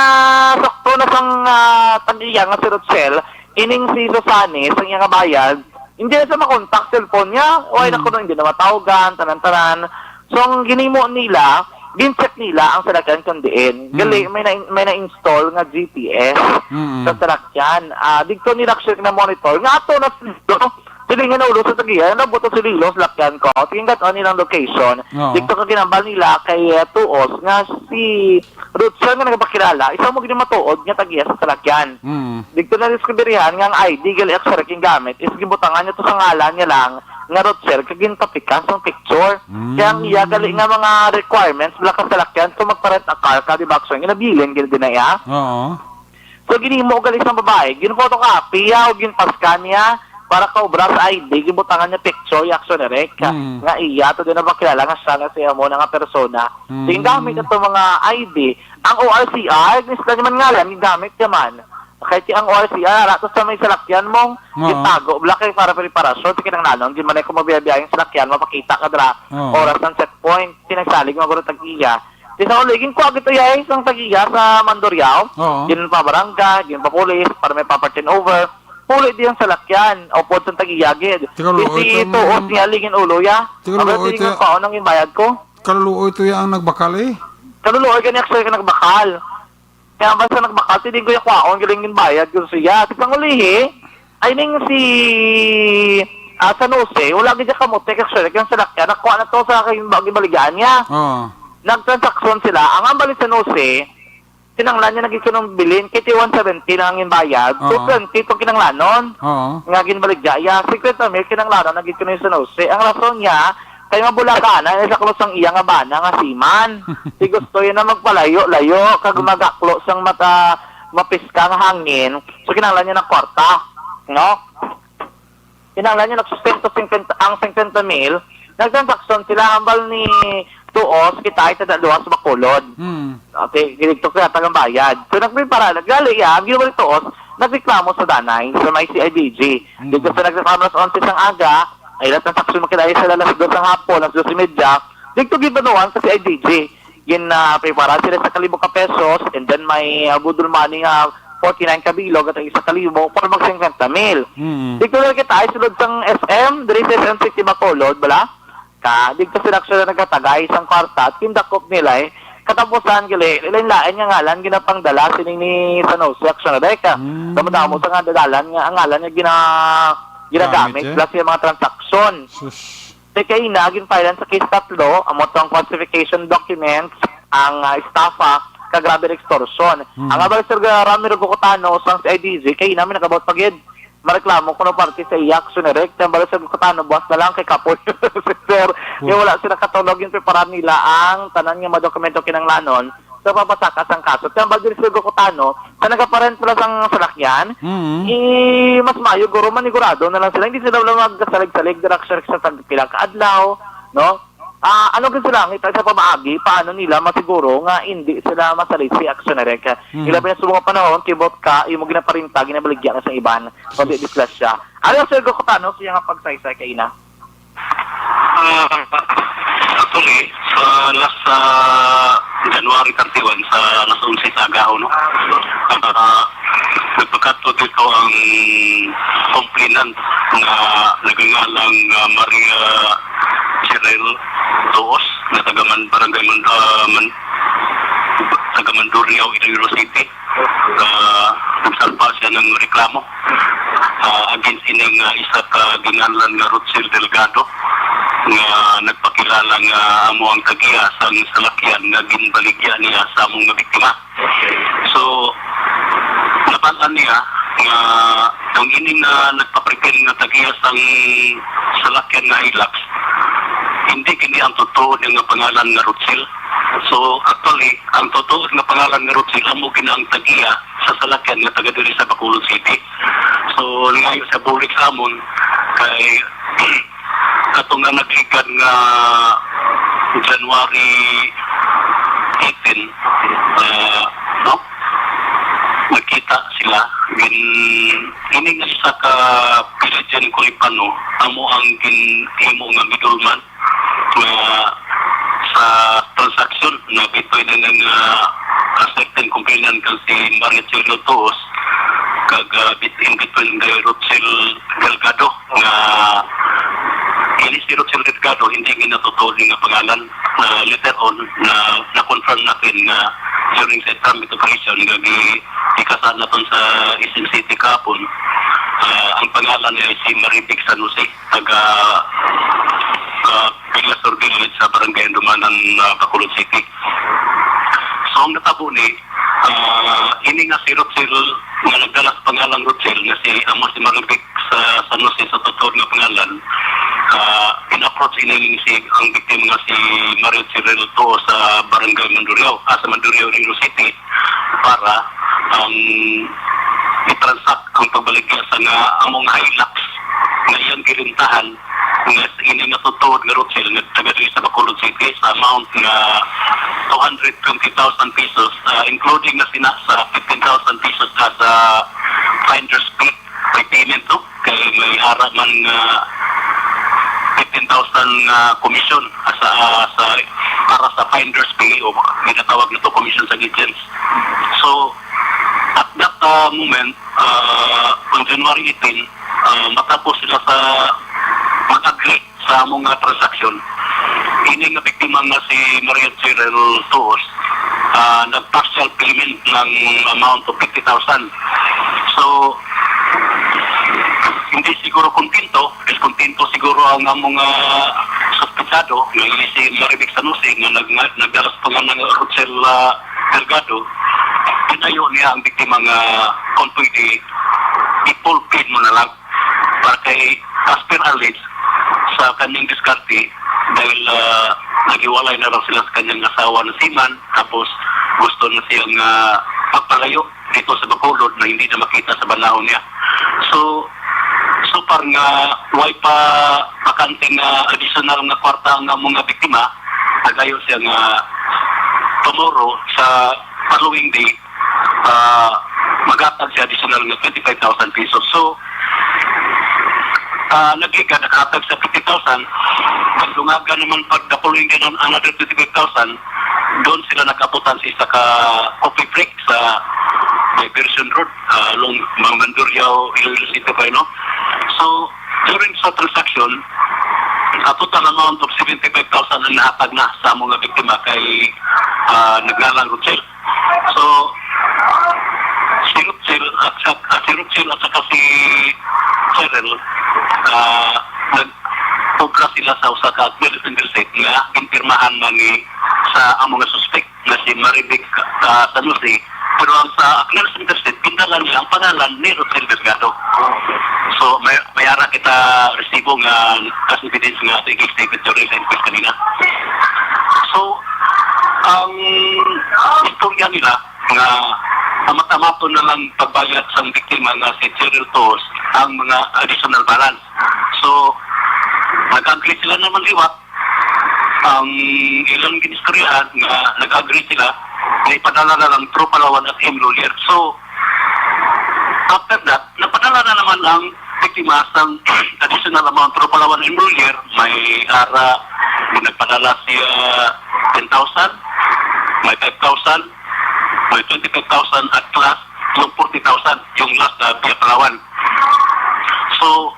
sakto na sang, ah, tag-iya nga si Rochelle, ining si Susani, sa iya nga bayad, hindi na sa makontak cellphone niya. Why na Mm. kuno hindi na matawagan, tanan-tanan. So, ang ginimo nila, gin-check nila ang salakyan kung diin. Gali, Mm. may na, may na-install nga G P S Mm. sa salakyan. Ah, dito nila actually na-monitor. Nga ato na sila, silingan na ulo sa tag-iya, nabot ang sililo sa salakyan ko. Tinggat on nilang location. Oo. Dito ka ginambal nila kay, eh, Tuos nga si Rochelle nga nagapakilala, isa mo gid matuod nga tag-iya sa salakyan. Mm. Dito na diskubirihan nga ang I D gali actually king gamit is gibutangan niya to sa ngalan niya lang nga Rochelle kag gintapikan sa picture. Mm. Kaya ang iya gali nga mga requirements bala ka salakyan to magpa-rent a car ka, di ba, actually, ginabilin gid din na iya. Oo. So, ginhimo gali sang babae, gin-photocopy ya o gin-paskan niya para kaubra sa I D, gibutangan niya picture, ya, actually, Rick, Mm. nga iya to din ang makilala nga siya nga si amo na nga persona. Mm. Gingamit ito mga I D. Ang O R C R, gusto naman ngalan, gingamit naman. Kay ti ang O R C R, ara to sa may salakyan mong Oo. gitago, bala kay para preparasyon, ti kinahanglanon, di man ay kung magbiyahe-biyahe ang salakyan, mapakita ka dira, Oo. oras ng checkpoint, pinagsalig mo guro tag-iya. Ti sa uli, ginkuha gito, yay, sang tag-iya sa Mandurriao, Oo. ginpabarangay, ginpapulis, para may pa-turn over, puli di ang salakyan, upod sang tag-iya gid. Tikaluoy Iti ito, tuos niya, ligin ulo, ya. Tikaluoy Abay, ito, tingnan ya. ko, anong ginbayad ko? Kaluluoy to ya ang nagbakal, eh. Kaluluoy gani, actually, ka nagbakal. Kaya basta nagbakal, ti di ko ya kwaon, galing ginbayad ko siya. Ti pangulihi, I mean, si, ah, San Jose, wala gid siya kamote, actually, kaya ang salakyan, nakuha na to sa kay-, ginbaligyaan niya. Oo. Nagtransaksyon sila. Ang ambal ni San Jose, kinahanglan niya naging kanong bilin, kay ti one seventy lang ang bayad. Oo. Two twenty itong kinahanglanon. Oo. Nga ginbaligya iya, fifty mil kinahanglanon naging kanong San Jose. Ang rason niya, kay mabulakan na, isa kuno sang iya nga bana nga seaman. Ti gusto niya na magpalayo-layo, kag magaklo sang mata, mapiska nga hangin. So, kinahanglan niya ng kwarta. No? Kinahanglan niya nagsustento singkwenta, ang singkwenta mil, nagtransaksyon sila hambal ni Tuos, kita ay tada duha sa Bacolod. Hmm. Okay, dito kaya tagang bayad. So, nagprepara, naggali, ya, ang ginawa ni Tuos, nagreklamo sa danay, sa may C I D G. Hmm. Dito sa nagreklamo alas onse sang aga, ay ilang transaksyon makilala sa alas dos sang hapon, alas dos y media, dito gibanuan sa C I D G. Gin, ah, prepara sila sa kalibo ka pesos, and then may, ah, budol money nga forty-nine ka bilog at ang isa ka libo para mag singkwenta mil. Mm. Dito na kita ay sulod sang S M, diri sa S M City Bacolod, bala? Ka, dito sila actually nagkatagay sang kwarta at gindakop nila, eh. Katapusan, gali, lain-lain nga ngalan ginapangdala sining ni San Jose, actually, Rebecca. Mm. Damo-damo sa nga dalan nga ang ngalan nga gina-, ginagamit Gamit, eh. Plus yung mga transaksyon. Sus. Kay kaina, ginfilean sa case tatlo, amo to ang falsification documents, ang, ah, estafa, kag robbery extortion. Mhm. Ang abal, Sir Ramiro Gocotano, sang C I D G, kaina may nag-abot pa gid. Mareklamo kuno parte sa iya, action direct. Ang abal, Sir Gocotano, buwas na lang kay kapoy. Sir, Oh. kay wala sila katulog, yung preparar nila ang tanan nga mga dokumento kinanglanon. Sa pagpasaka sang kaso. Kaya ang Valdez Gocotano, sa nagaparent pala sang salakyan, Mm. eh, mas maayo, guro, manigurado na lang sila. Hindi sila wala magkasalig-salig, dira sa, sa tag-, pila ka adlaw, no? Ah, ano gid sila, ngita sa pamaagi, paano nila masiguro nga hindi sila masalisi, action direct? Mm. Ila pa yung subong nga panahon, kibot ka, imo ginaparinta, ginabaligya ka sa iban, kundi disgrasya. Ano, Sir Gocotano, siya nga pagsaysay kaina? Ah, actually, sa last, ah, January thirty-one, sa alas onse sa agaw, no? Ah, nagpakadto dito ang complainant na nagngangalang, ah, Maria Cheryl Tuos, na taga Man-, Barangay Man-, ah, Man-, taga Mandurriao, Iloilo City. Ah, nagsalpa siya ng reklamo, ah, against ining, ah, isa ka ginganlan nga Rutsel Delgado nga nagpakilala nga amo ang tagiya sang salakyan nga ginbaligya niya sa among nga biktima. So, nabal-an niya nga ang ining, ah, nagpapretend nga tagiya sang salakyan nga Hilux, hindi kini ang totoo niya nga pangalan nga Rutsel. So, actually, ang totoo nga pangalan nga Rutsel, amo gid ang tagiya sa salakyan nga taga diri sa Bacolod City. So, nangayo sa bulig sa amon kay katong nga nagligad nga January eighteen, ah, no? Nagkita sila, gin-, ini nga isa ka Pelagian Coripano, amo ang ginhimo nga middleman nga sa transaksyon na between ng, ah, a certain complainant kang si Maria Cheryl Tuos kag, ah, bit-, in between kay Rutsel Delgado nga ini si Rutsel Delgado hindi nga natutuod nga pangalan. Ah, later on na na-confirm natin nga during sa traffic operation nga gi-, ikasa naton sa S M City kahapon, ah, ang pangalan niya ay si Maribig San Jose, taga, ah, Pilasor Village sa Barangay Andumanan, ah, Bacolod City. So, ang natabo ni, ah, ini nga si Rutsel, nga nagdala sa pangalang Rutsel, nga si, amo si Maribig sa San Jose sa tutuod nga pangalan, ah, in-approach ini si, ang biktima nga si Mario Cirilo Tuo sa Barangay Mandurriao, ah, sa Mandurriao, Iloilo City, para ang i-transact ang pagbaligya sa nga among Hilux nga iyang girintahan nga sa ini nga tutuod nga Rutsel nga taga diri sa Bacolod City sa amount nga two hundred twenty thousand pesos, ah, including na sina sa fifteen thousand pesos ka sa finder's fee, prepayment, no? Kay may ara man nga fifteen thousand nga commission sa, sa, para sa finder's fee o ginatawag nato commission sa agents. So, at that, ah, moment, ah, on January eighteen, ah, matapos sila sa mag-agree sa among nga transaksyon, ini nga biktima nga si Maria Cheryl Tuos, ah, nag-partial payment ng amount of fifty thousand. So, hindi siguro kontento, diskontento siguro ang among, ah, suspetsado nga ini si Maribig San Jose nga nag-, nagdala sa pangalan nga Rutsel, ah, Delgado. Ginayo niya ang biktima nga kung pwede, i-full paid mo na lang. Para kay, as per allege, sa kanyang diskarte, dahil, ah, naghiwalay na raw sila sa kanyang asawa na seaman, tapos gusto na siyang, ah, magpalayo dito sa Bacolod na hindi na makita sa banaw niya. So, so far nga, way pa bakante nga additional nga kwarta nga mga biktima, nagayo siya nga tomorrow sa following day, ah, maghatag siya additional nga twenty-five thousand pesos. So, ah, nagligad, naghatag sa fifty thousand. Pagdungagan naman pag the following day, another twenty-five thousand. Doon sila nag-abutan sa isa ka coffee break sa Diversion Road, ah, along Mandurriao, Iloilo City pa, no? So, during sa transaction, a total amount of seventy-five thousand ang nahatag na sa mga biktima kay, ah, naglalang Rochelle. So, si Rutsel at sa, at si Rutsel at saka si Cheryl, ah, nag-obra sila sa usa ka administrative set nga ginpirmahan man ni sa amo nga suspek nga si Marivic, ah, San Jose. Pero ang sa administrative set, pindala niya ang pangalan ni Rutsel Delgado. So, may, may ara kita resibo nga as evidence nga sa statement during sa inquest kanina. So, ang istorya nila, nga amat-amaton na lang pagbayad sang biktima nga si Cheryl Toos ang mga additional balance. So, nag-agree sila naman liwat. Ang ilang ginistoryahan nga nag-agree sila nga ipadala na lang through Palawan at M lawyer. So, after that, napadala na naman ang biktima sang additional amount through Palawan M lawyer. May ara, may nagpadala siya ten thousand, may five thousand, may twenty-five thousand at last, yung forty thousand, yung last, ah, via Palawan. So,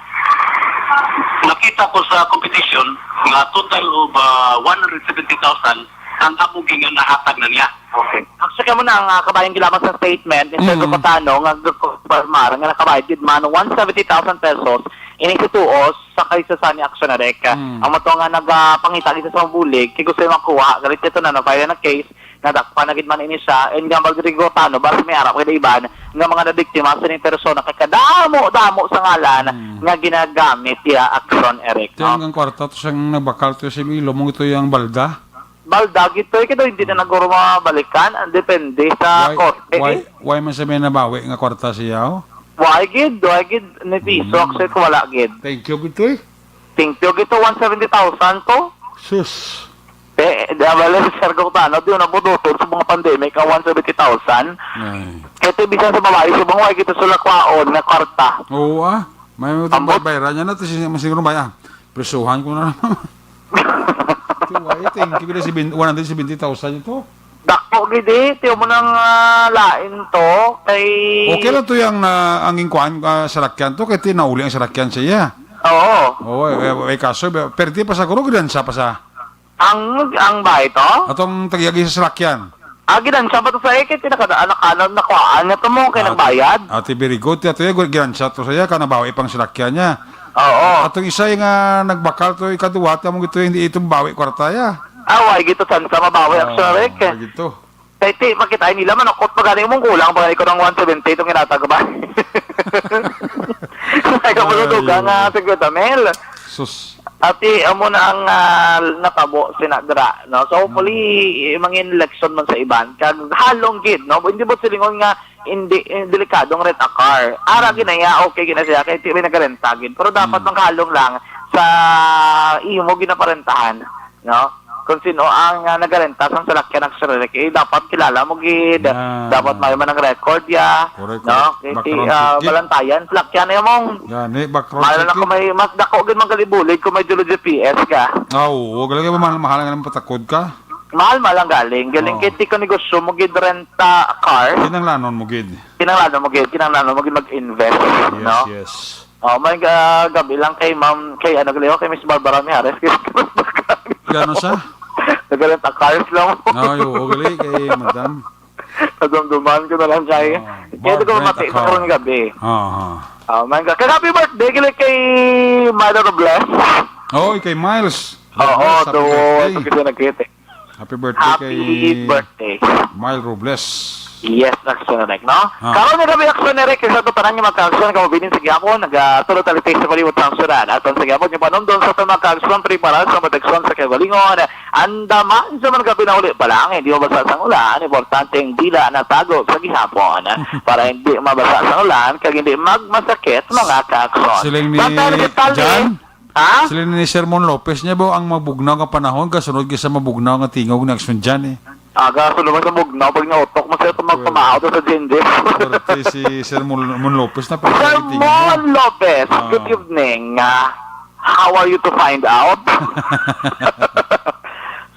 nakita ko sa competition nga total of, ah, one hundred seventy thousand ang amo ginga nahatag na niya. Okay. Actually, kamo na ang, ah, kabayan gilaban sa statement ni Sir Mm. Gopatano nga gagkumpirmar nga nakabayad gid man one seventy thousand pesos ining si Tuos sa kay Susani Action Direct. Mm. Ang mato nga nagapangita gid sa mabulig, kay gusto makuha, galit ito na, na-file na case, nadakpan na gid man ini siya, and nga magrigo tano, basta may arap kay iban nga mga nabiktima sa ining persona kay kadamo-damo sa ngalan Mm. nga ginagamit iya Action Direct, Tiyan no? Ang kwarta to siyang nabakal to sa Iloilo, mo ito yung balda? Balda gid to, eh, kaya hindi na naguro mabalikan. Ang depende sa Why, korte, why, eh. Why man sa may nabawi nga kwarta siya, oh? Why gid? Why gid? Ni piso, Mm. actually, ko wala gid. Thank you, gid to, eh. Thank you gid to, one seventy thousand to. Sus. Te-, Di ba, sir, kung tano, di na buduton sa mga pandemic, ang one seventy thousand. Ay. Kaya ito, bisan sa babae, sa mga way, kita sila kwaon, nga kwarta. Oo, ah. May mga Ambot. Baybayaran niya na, ito, si-, siguro ba, ah? Presuhan ko na naman. Ito, why? Thank you, kaya si bin-, one hundred seventy thousand ito. Dako, gid, eh. Tiyo mo nang, ah, lain to, kay Okay lang to yung, ah, ang inkuan, ah, sarakyan to, kay tinauli ang sarakyan sa iya. Oo. Oo, eh, eh, eh, kaso, eh, pero di pa sa guro, gidansa pa sa Ang, ang bahay to? Atong tagyagi sa salakyan. Ah, gidansa ba to sa ikit? Nakada-, nakano-, nakuhaan niya to mo kay Ah, nagbayad? Ate, very good. Ate, gidansa to sa iya, ka nabawi pang salakyan niya. Oo. Atong isa nga nagbakal to, ikaduwa, ta mo gito, hindi ito mabawi kwarta ya. Ah, why gito, sansa mabawi ang Ah, sarek? Why gito? Kay ti, makita nila, manakot pa gani, mong kulang pa gani ko ng one seventy itong ginatag ba? Ay, ka Ay, maludugan nga, oo. Singkwenta mil. Sus. Ati, amo na ang, ah, natabo sinadra, no? So, hopefully, Mm. i-, mangin leksyon man sa iban. Kag halong gid, no? Hindi ba silingon nga hindi, eh, delikadong rent a car? Ara Mm. ginaya, okay gina siya, kay ti may nagarenta gid. Pero dapat Mm. manghalong lang sa imo ginaparentahan, no? Kung sino ang, ah, nagarenta sang salakyan ng Sir Rick, eh, dapat kilala mo gid. Yan. Dapat may man ang record ya, Correct, no? correct. Kay ti, Background ah, check gid. Balantayan, salakyan na yung mong Gani, background Mahal check na kung gid. May, mas dako gid manggalibulid kung may dulo G P S ka. Ah, oo. Galing ka ba mahal-mahal nga nang patakod ka? Mahal-mahal ang galing. Galing Oo. Kay ti ko negosyo mo gid renta car. Kinanglanon mo gid. Kinanglanon mo gid, kinanglanon mo gid mag-invest, Yes, no? Yes. Oh, may ga-, gabi lang kay Ma'am, kay ano, gali, kay Miss Barbara Mijares. Gano sa? Nagarenta cars lang. Ay, oo, gali, kay Madam. Nadumduman ko na lang siya, eh. Oh, Kaya di ko Barbara mati sa Takar. Karong gabi. Ah, ah. Oh, man ka. Kag happy birthday, gali, kay Mother Bless. Oh, kay Miles. Oo, Happy so, birthday. Ito kasi nagkita, eh. Happy birthday Happy kay birthday. Mile Robles. Yes, Action Eric, no? Ah. Karon nga gabi, Action Eric, sa to tanan nga magka-action, kamo binin sa gihapon, naga-, tulo tali tayo sa palibot sang syudad. Aton sa gihapon, yung panumdom sa to magka-action, prepara sa proteksyon sa kagalingon. Andaman sa mga gabi na uli pa lang, hindi mabasa sang ulan, importante ang dila na tago sa gihapon. Para hindi mabasa sang ulan, kag hindi magmasakit, mga ka-action. Siling ni Basta na detalye, Jan? Ha? Sila ni Sermon Lopez niya ba ang mabugnaw nga panahon, kasunod gid sa mabugnaw nga tingog ni Action Jan, eh. Aga, so naman sa bugnaw, pag nautok mo sa itong Well, magpamahal to sa J N J. Swerte si Sermon Mon Lopez na pala sa Sermon tingog. Lopez, Ah. Good evening. Ah, how are you to find out?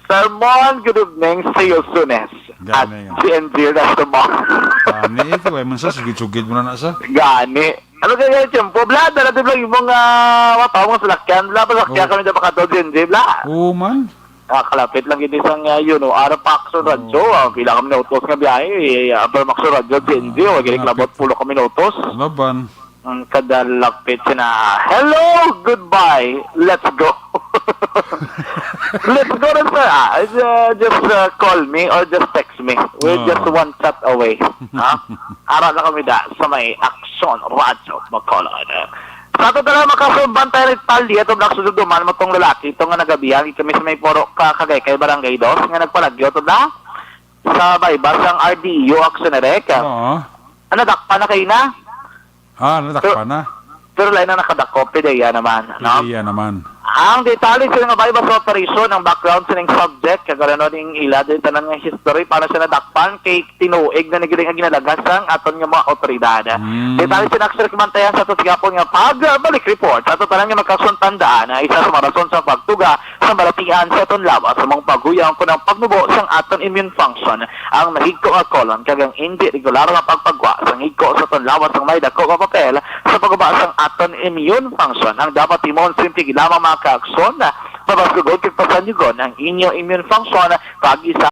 Sermon, good evening. See you soonest. At Gani nga. G N G Restaurant. Gani, ito, eh, man sa, sugid-sugid mo na na sa. Gani. Ano kaya yung tiyempo? Bla, dala din lang yung mga, ah, mata, mga salakyan. Bla, pasakyan Oh. kami na makadto, J N J, bla. Oo man. Ah, kalapit lang gid isang, ah, yun, oh, ara pa Action Oo. Radyo, ah, pila kami na utos nga biyahe, eh, ah, pero Action Radyo, J N J, Ah, oh, gini kalapit. Labot pulo kami na utos. Laban. Ang kadalapit sina, "Hello, goodbye, let's go." Let's go na, sir. Ah, uh, just, uh, call me or just text me. We're Ah. just one chat away. Ha? Ara na kami da sa may Action Radyo Bacolod. Sa ato talaga makasumban tayo ni Talia, itong nagsusuduman mo tong lalaki, itong nga nagabihan, kami sa may Puro ka, Kagay kay Barangay Dos, nga nagpalagyo to da sa baybas ang R D U, Action Erek. Oo. Ano, dakpa na kayo na? Ah, nadakpa Pero, na. pero lain na nakadakop, pideya naman, no? Pideya naman. Ang detalye sa nga baybas sa operasyon, ang background sa ning subject, kag ano ning ila, din tanan nga history, paano siya nadakpan, kay tinuig na nigiling ang ginalagas sang aton nga mga otoridad. Hmm. Detalye sa next, mantayan sa ato sa gihapon nga pagbalik report. Sa ato tanan nga magkasuntandaan, na isa sa mga rason sa pagtuga sa balatian sa aton lawas sa mga paguyang kun ang pagnubo sang aton immune function, ang mahigko nga colon, kag ang indi regular nga pagpagwa sang higko sa aton lawas ang may dako nga papel sa pagguba sang aton immune function. Ang dapat timon, simple gid lamang, mga kaagson, mabaskugon kag pasanyugon ang inyo immune function pag isa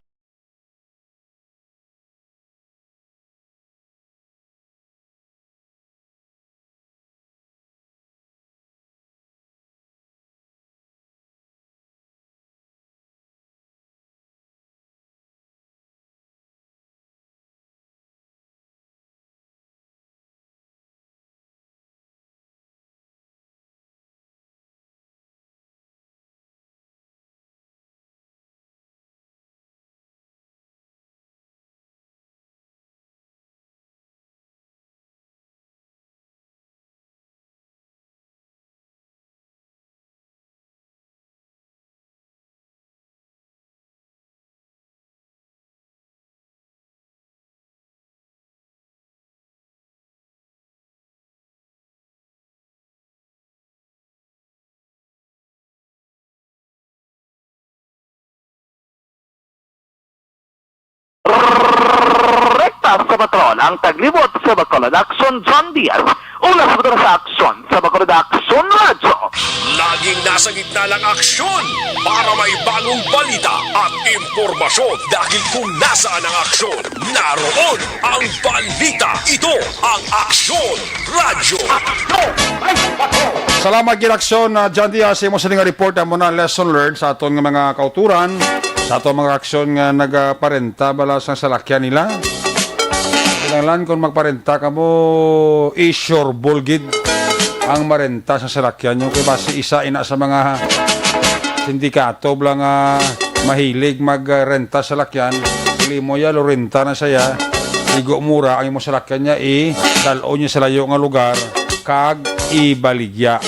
Patrol, ang taglibot sa Bacolod Aksyon, John Diaz. Una sa motor sa aksyon, sa Bacolod Aksyon Radyo. Laging nasa gitna ng aksyon para may bagong balita at impormasyon. Dahil kung nasaan ang aksyon, naroon ang balita. Ito ang Aksyon Radyo. Salamat gid, Aksyon, ah, John Diaz, sa imo sa nga report. Amo na lesson learned sa aton nga mga kauturan, sa aton mga aksyon nga nagaparenta bala sang salakyan nila. Kinahanglan kung magparenta kamo, i-sure ball gid ang marenta sa salakyan nyo. Kay basi isa ina sa mga sindikato bala nga mahilig magrenta sa salakyan, limo ya, lurenta na siya, igo mura ang imo salakyan niya, i-dal-on niya sa layo nga lugar, kag ibaligya.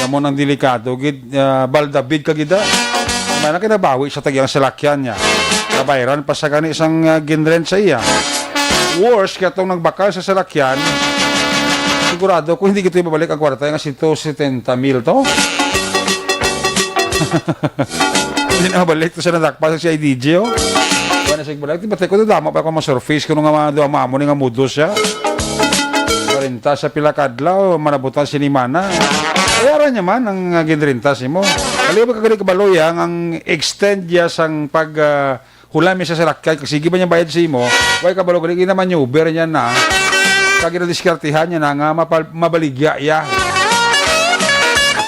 Amo nang delikado gid, ah, baldabid ka gid, ah. May na kinabawi sa tag-iyang salakyan niya. Nabayran pa sa gani sang, ah, ginrent sa iya. Worse, kaya tong nagbakal sa salakyan, sigurado ko hindi gito mabalik ang kwarta nga sento setenta mil to. Hindi na mabalik to sa nadakpa sa C I D G, oh. Wala na siya balik. Di ba, tayo ko, dama pa ako ma-surface kung nga mga duha maamo ni nga mudo siya. Parinta sa pila kadlaw, manabutan sinimana. Kaya ra niya man ang, ah, ginrinta si mo. Kaliwa ka gani kabaloy, ah, ang extend ya sang pag, ah, hulam niya sa salakyan, kag sige ba niya bayad sa imo? Way kabalo gani, ginamaneuver niya na. Kag ginadiskartihan niya na nga mapal-, mabaligya iya.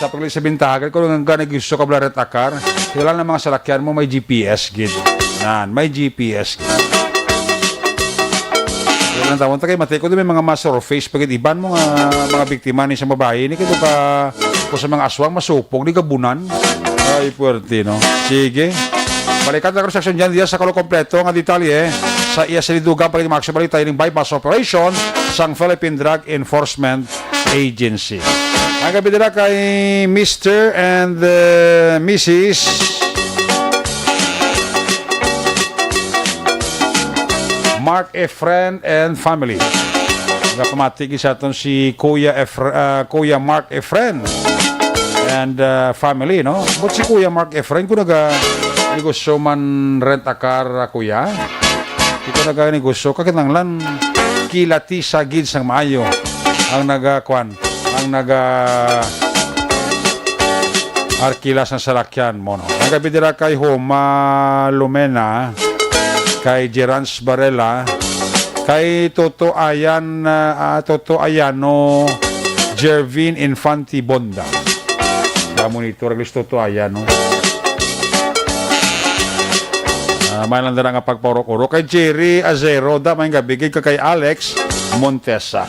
Sa pagli sa bintaha, kag kung nga naggusto ka bala rent a car, wala na mga salakyan mo, may G P S gid. Nan, may G P S gid. Yan ang tawon ta kay matay ko, di may mga ma-surface pag iban mo nga mga biktima ni sa babae, ni kito ka kung sa mga aswang masupog, di gabunan. Ay, puwerte, no? Sige. Balikan ta sa section dyan, diya sa kalo kompleto nga detalye sa iya sa lidugang pagiging mga balita ining buy-bust operation sang Philippine Drug Enforcement Agency. Ang gabi nila kay Mister and, uh, Missus Mark Efren and family. Nagapamati gid sa aton si Kuya Efr-, ah, Kuya Mark Efren and, ah, family, no? But si Kuya Mark Efren, kung naga negosyo man rent a car, ah, Kuya, kung naga negosyo ka, kinahanglan kilati sa gid sang maayo ang naga, kwan, ang naga arkila sang salakyan mo, no? Ang gabi dira kay Homa Lumena, kay Gerans Barela, kay Toto Ayan, ah, ah, Toto Ayano, Jervin Infante Bonda. Ga-monitor, at least Toto Ayan, no? Ah, may lang dira nga pagpaurok-urok kay Jerry Azero, da, may gabi gid ka kay Alex Montesa.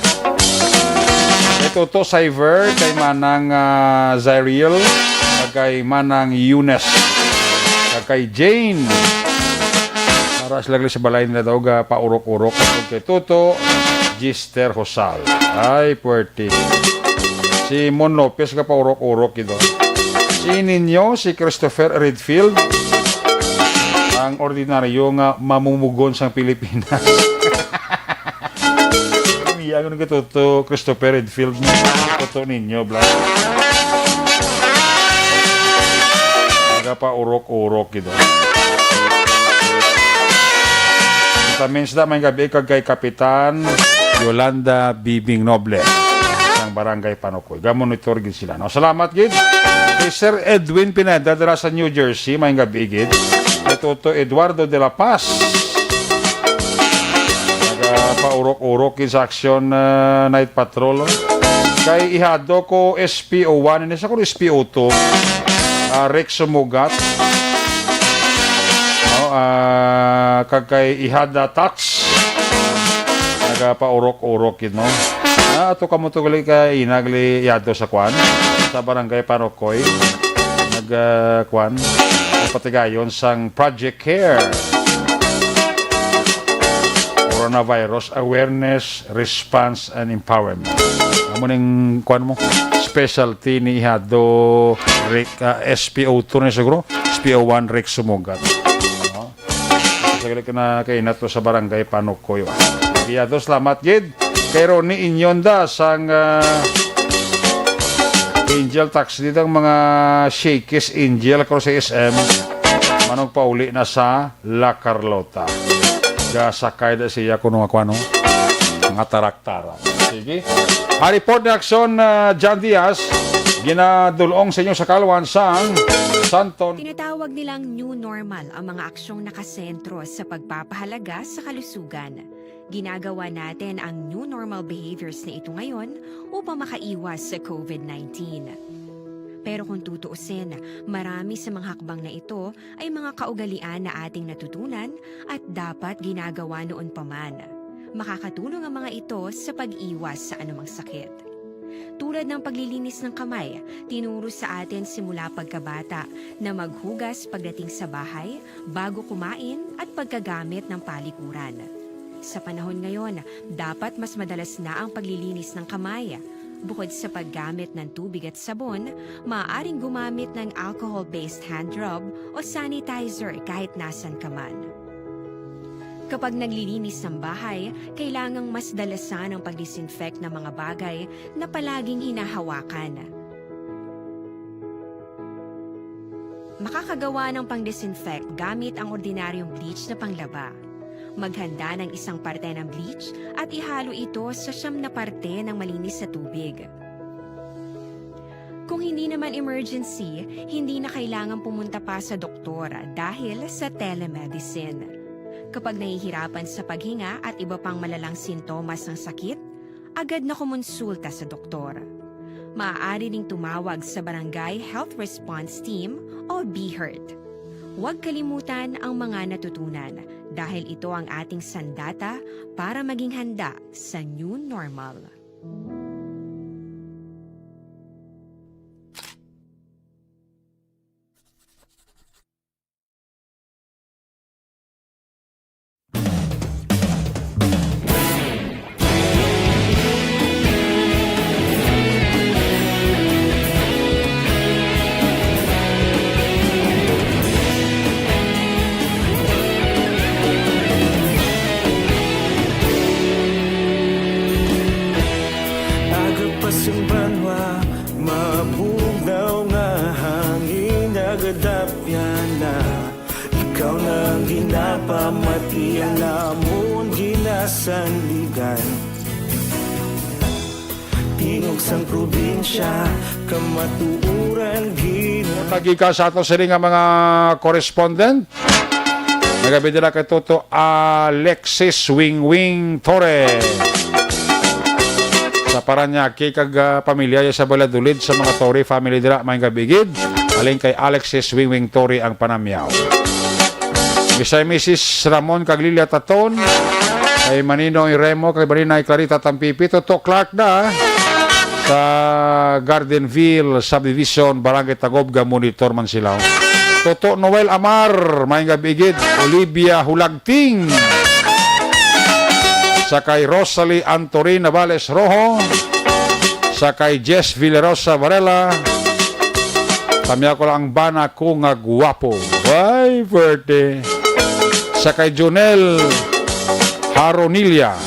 Kay Toto Cyver, kay Manang, ah, Zyril, kag kay Manang Eunice, kag kay Jane. Para sila gali sa balay nila daw, ga paurok-urok. Kag kay Toto Gister Hosal. Ay, puwerte. Si Mon Lopez ga paurok-urok ito. Si Nino, si Christopher Redfield, ang ordinaryo nga mamumugon sang Pilipinas. Iya, ano ka, Toto Christopher Redfield mo? Toto Nino, bla. Nagapaurok-urok gid. Kita means da, may gabi kag kay Kapitan Yolanda Bibing Noble sang Barangay Panok. Ga-monitor gid sila, no? Salamat gid kay Sir Edwin Pineda dira sa New Jersey, may gabi gid. Kay Toto Eduardo de la Paz, nagapaurok-urok gid sa Action, uh, Night Patrol. Kay ihado ko S P O one, ini sa ko S P O two, ah, Rex Sumugat. No, ah, kag kay ihada Tax. Nagapaurok-urok gid, no? Ah, ato kamo to gali ka inagli yadto sa kwan, sa Barangay Panokoy. Nag, ah, kwan, patigayon sang Project Care. Coronavirus Awareness, Response, and Empowerment. Amo ning kwan mo, specialty ni ihado Rick, ah, S P O two ni siguro, S P O one Rick Sumugat. No? Sa gali ka na kainat to sa Barangay Panukoy, wa. Biyado, salamat gid. Kay Ronnie Inyonda sang, ah, Angel Taxi, dito ang mga Shakey's Angel ko sa S M. Manong pauli na sa La Carlota. Gasakay na siya kuno nga kuno. Nga tarak-tarak. Sige. Ang report ni Aksyon, ah, John Diaz, ginadulong sa inyo sa Kalwan sang Santon. Tinatawag nilang new normal ang mga aksyong nakasentro sa pagpapahalaga sa kalusugan. Ginagawa natin ang new normal behaviors na ito ngayon upang makaiwas sa covid nineteen. Pero kung tutuusin, marami sa mga hakbang na ito ay mga kaugalian na ating natutunan at dapat ginagawa noon pa man. Makakatulong ang mga ito sa pag-iwas sa anumang sakit. Tulad ng paglilinis ng kamay, tinuro sa atin simula pagkabata na maghugas pagdating sa bahay, bago kumain at pagkagamit ng palikuran. Sa panahon ngayon, dapat mas madalas na ang paglilinis ng kamay. Bukod sa paggamit ng tubig at sabon, maaaring gumamit ng alcohol-based hand rub o sanitizer kahit nasan ka man. Kapag naglilinis ng bahay, kailangang mas dalasan ang pag-disinfect ng mga bagay na palaging hinahawakan. Makakagawa ng pang-disinfect gamit ang ordinaryong bleach na panglaba. Maghanda ng isang parte ng bleach at ihalo ito sa siyam na parte ng malinis na tubig. Kung hindi naman emergency, hindi na kailangan pumunta pa sa doktor dahil sa telemedicine. Kapag nahihirapan sa paghinga at iba pang malalang sintomas ng sakit, agad na kumonsulta sa doktor. Maaari ring tumawag sa Barangay Health Response Team o BHERT. Huwag kalimutan ang mga natutunan dahil ito ang ating sandata para maging handa sa new normal. Aga pa sing banwa, mabugnaw nga hangin, nagadapyan na. Ikaw na ang ginapamati, ang amon ginasandigan. Tingog sang probinsya, kamatuoran, Ginoo. Tagi ka sa ato sini nga mga correspondent. Nagabi dira kay Toto Alexis Wingwing Torre. Sa Parañaque kag, ah, pamilya sa Valladolid, sa mga Torre family dira, may gabigid. Alin kay Alexis Wingwing Torre ang panamyaw. Bisay Misis Ramon kag Lilia Taton, kay Maninoy Remo, kay Marinay Clarita Tampipi, Toto Clark da sa Gardenville Subdivision, Barangay Tagob, ga-monitor man sila. Toto Noel Amar, may gabigid, Olivia Hulagting, sa kay Rosalie Antorin Navales Rojo, sa kay Jess Villarosa Varela, tamya ko lang ang bana ko nga guwapo. Ay, birthday. Sa kay Junel Haronilia.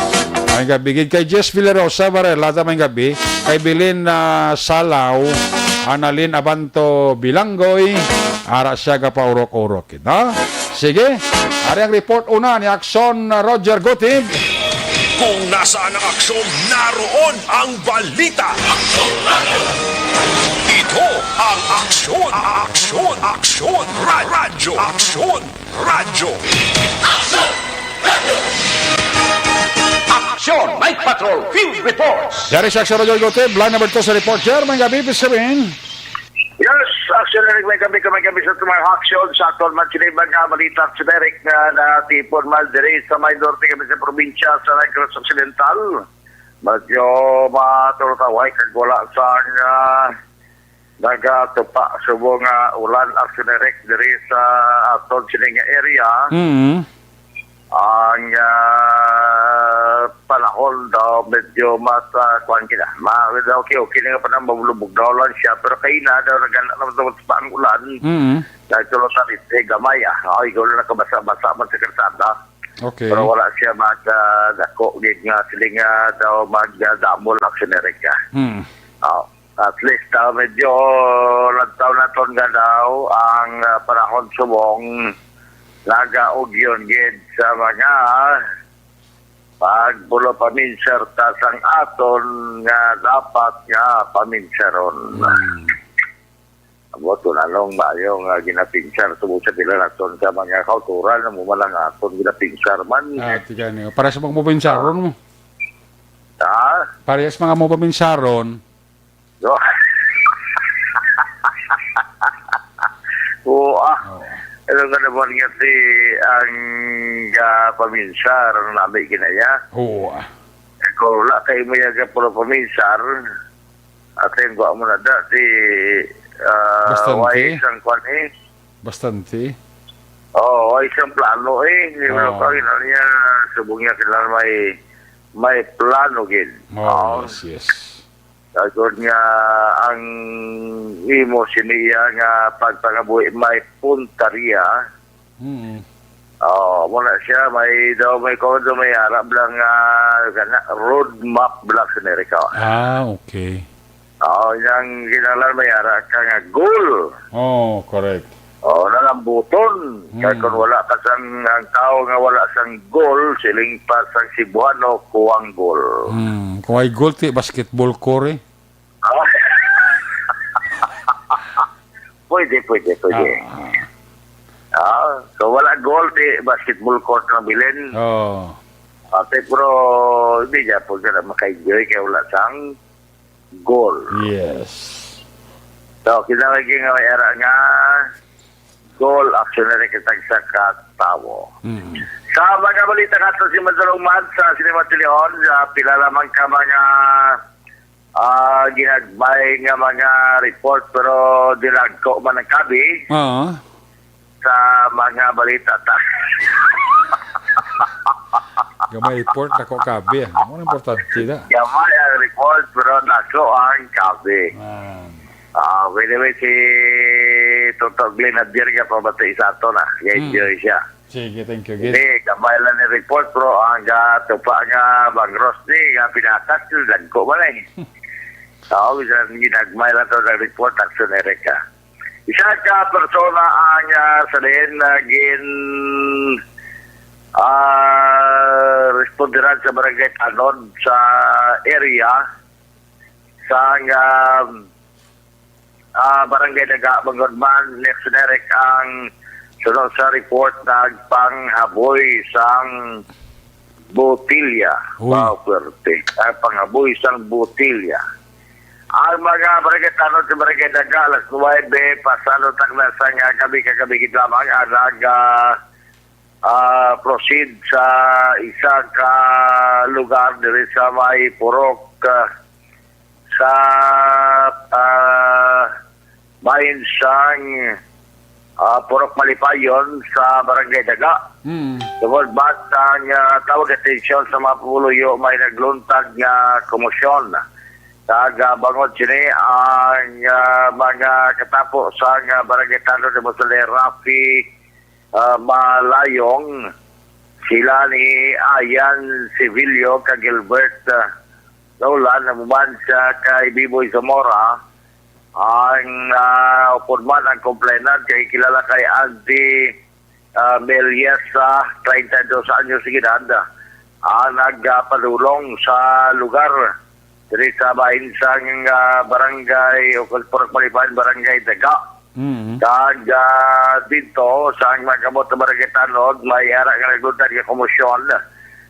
May gabi gid kay Jess Villarosa Varela, ta may gabi. Kay Bilin na Salaw, Analin Abanto Bilanggoy, ara siya gapaurok-urok kita. Sige, ari ang report una ni Aksyon Roger Gutib. Kung nasaan ang aksyon, naroon ang balita. Ito ang Aksyon, Aksyon, Aksyon, Ra-, Radyo, Aksyon, Radyo. Aksyon Night Patrol Field Reports. Dari sa Aksyon Radyo Gutib, line number two sa report, Jer. May gabi, Mister Win. Yes, actually, may kami, kami, kami sa tumang aksyon sa aktual man sila mga balita, generic na natipon man diri sa may norte kami sa probinsya sa Negros Occidental. Medyo matultaway kag wala sang, ah, nagatupa subong nga ulan, aksyon direct diri sa aton sini nga area. Mm. Ang, ah, panahon daw medyo mas, ah, kuwan gid, ah. Ma-, okay, okay na nga panahon, mabulubog daw lang siya, pero kaina daw nagana naman daw pa ang ulan. Mm. Dahil tulad sa eh, gamay, ah. Ay, ikaw lang nakabasa-basa man sa kalsada. Okay. Pero wala siya mag, ah, dako gid nga sila nga daw magdamol, aksyon direct, ah. Mm. Ah, At least, ah, medyo lantaw naton nga daw ang, ah, panahon subong nagaugyon gid sa mga pagpulo paminsar ta sang aton nga dapat nga paminsaron. Hmm. Amo to nanong maayo nga ginapinsar tungod sa pila naton ka mga kauturan, amo man ang aton ginapinsar man. Ah, ti gani. Para sa mga mapinsaron mo. Ha? Para sa mga mapinsaron. No? Oo, ah. Oo. Ano nga naman nga ti ang, ah, paminsar ang nami ginaya? Oo, ah. Kung wala kay mo yaga puro paminsar, at yung wa mo na da, ti, ah, Bastante. Why isang kwan eh? Bastante. Oh, why isang plano eh? Yung Oo. Ano ka, yun, ano niya, subong niya kailangan may, may plano gid. Oh, Oo. Yes, yes. Sagod nga ang imo siniya nga pagpangabuhi may puntarya. Mm. Oh, muna siya, may daw, may kondo, may arab lang nga kana, road map lang sa Amerika. Ah, okay. Oh, yang ginalan may ara ka nga goal. Oh, correct. Oh, nalambuton. Hmm. Kay kung wala ka sang, ang tao nga wala sang goal, siling pa sang Cebuano, kuwang goal. Hmm. Kung ay goal, ti basketball core, eh. Ah. Pwede, pwede, pwede. Ah, ah. Ah, so wala goal, ti basketball court ng bilin. Oh. Ate, pero hindi niya po sila maka-enjoy kaya wala sang goal. Yes. So, kinahanglan nga may ara nga goal, action na rin kitag sa katawo. Mm. Sa mga balita nga to si Madalong Mad sa Cinema Leon, ah, pila lamang ka mga, ah, ginagmay nga mga report, pero dinagko man ang kabi. Oo. Sa mga balita ta. Gamay report, dako kabi, ah. Ano ang importante na? Gamay ang report, pero dako ang kabi. Man. Ah, by the way, si Toto Glenn Javier nga pabati sa ato na. Hmm. Enjoy siya. Sige, thank you, Gid. Hindi, gamay lang ni report, pero ang, ah, tupa nga bangros ni, nga pinakat, dagko man eh. Oo, bisan ginagmay lang to ng report, Action Erica. Isa ka persona ang, ah, sa diin na gin, ah, responderan sa barangay Tanod sa area sa, ah, ah, barangay Daga, bangod man, next direct ang sunod sa report, nagpanghaboy sang botilya. Uy. Wow, swerte. Nagpanghaboy sang botilya. Ang mga barangay Tanod sa barangay Daga, alas nuwebe, pasado tak na sa nga gabi, kagabi gid lamang, ang nag, ah, ah, proceed sa isa ka lugar diri sa may Purok, ah, sa, ah, bahin sang, ah, Purok Malipayon sa Barangay Daga. Mm. Tungod ba sang, ah, tawag atensyon sa mga pumuluyo, may nagluntag nga komosyon. Kag, ah, bangod sini ang, ah, mga katapo sang, ah, Barangay Tanod ni Musali Rafi, ah, Malayong, sila ni Ayan Sevillo kag Gilbert, ah, Nolan, namuman siya kay Biboy Zamora. Ang, ah, upod man ang complainant kay kilala kay Auntie, ah, Meliesa, treinta y dos anyos de edad, ah, nagpadulong sa lugar diri sa bahin sang, ah, barangay o Purok Malipayon, Barangay Daga. Mm. Kag, ah, dito sa mga kamot sa Barangay Tanod, may ara nga nagluntad nga komosyon.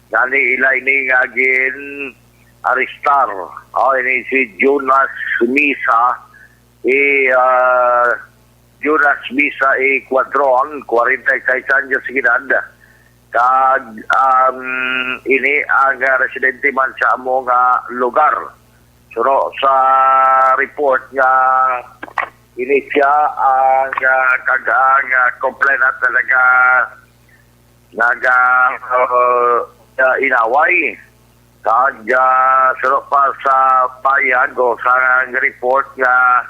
Gani ila ini nga gin-arestar. Oh, ini si Jonas Misa, i, ah, Jonas Misa i Cuadron, kwarenta y seis anyos de edad. Kag, um, ini ang, ah, residente man sa amo nga lugar. Suno sa report nga ini siya ang, ah, kag ang, ah, complainant talaga naga, uh, uh, inaway. Kag, ah, suno pa sa payag o sa report nga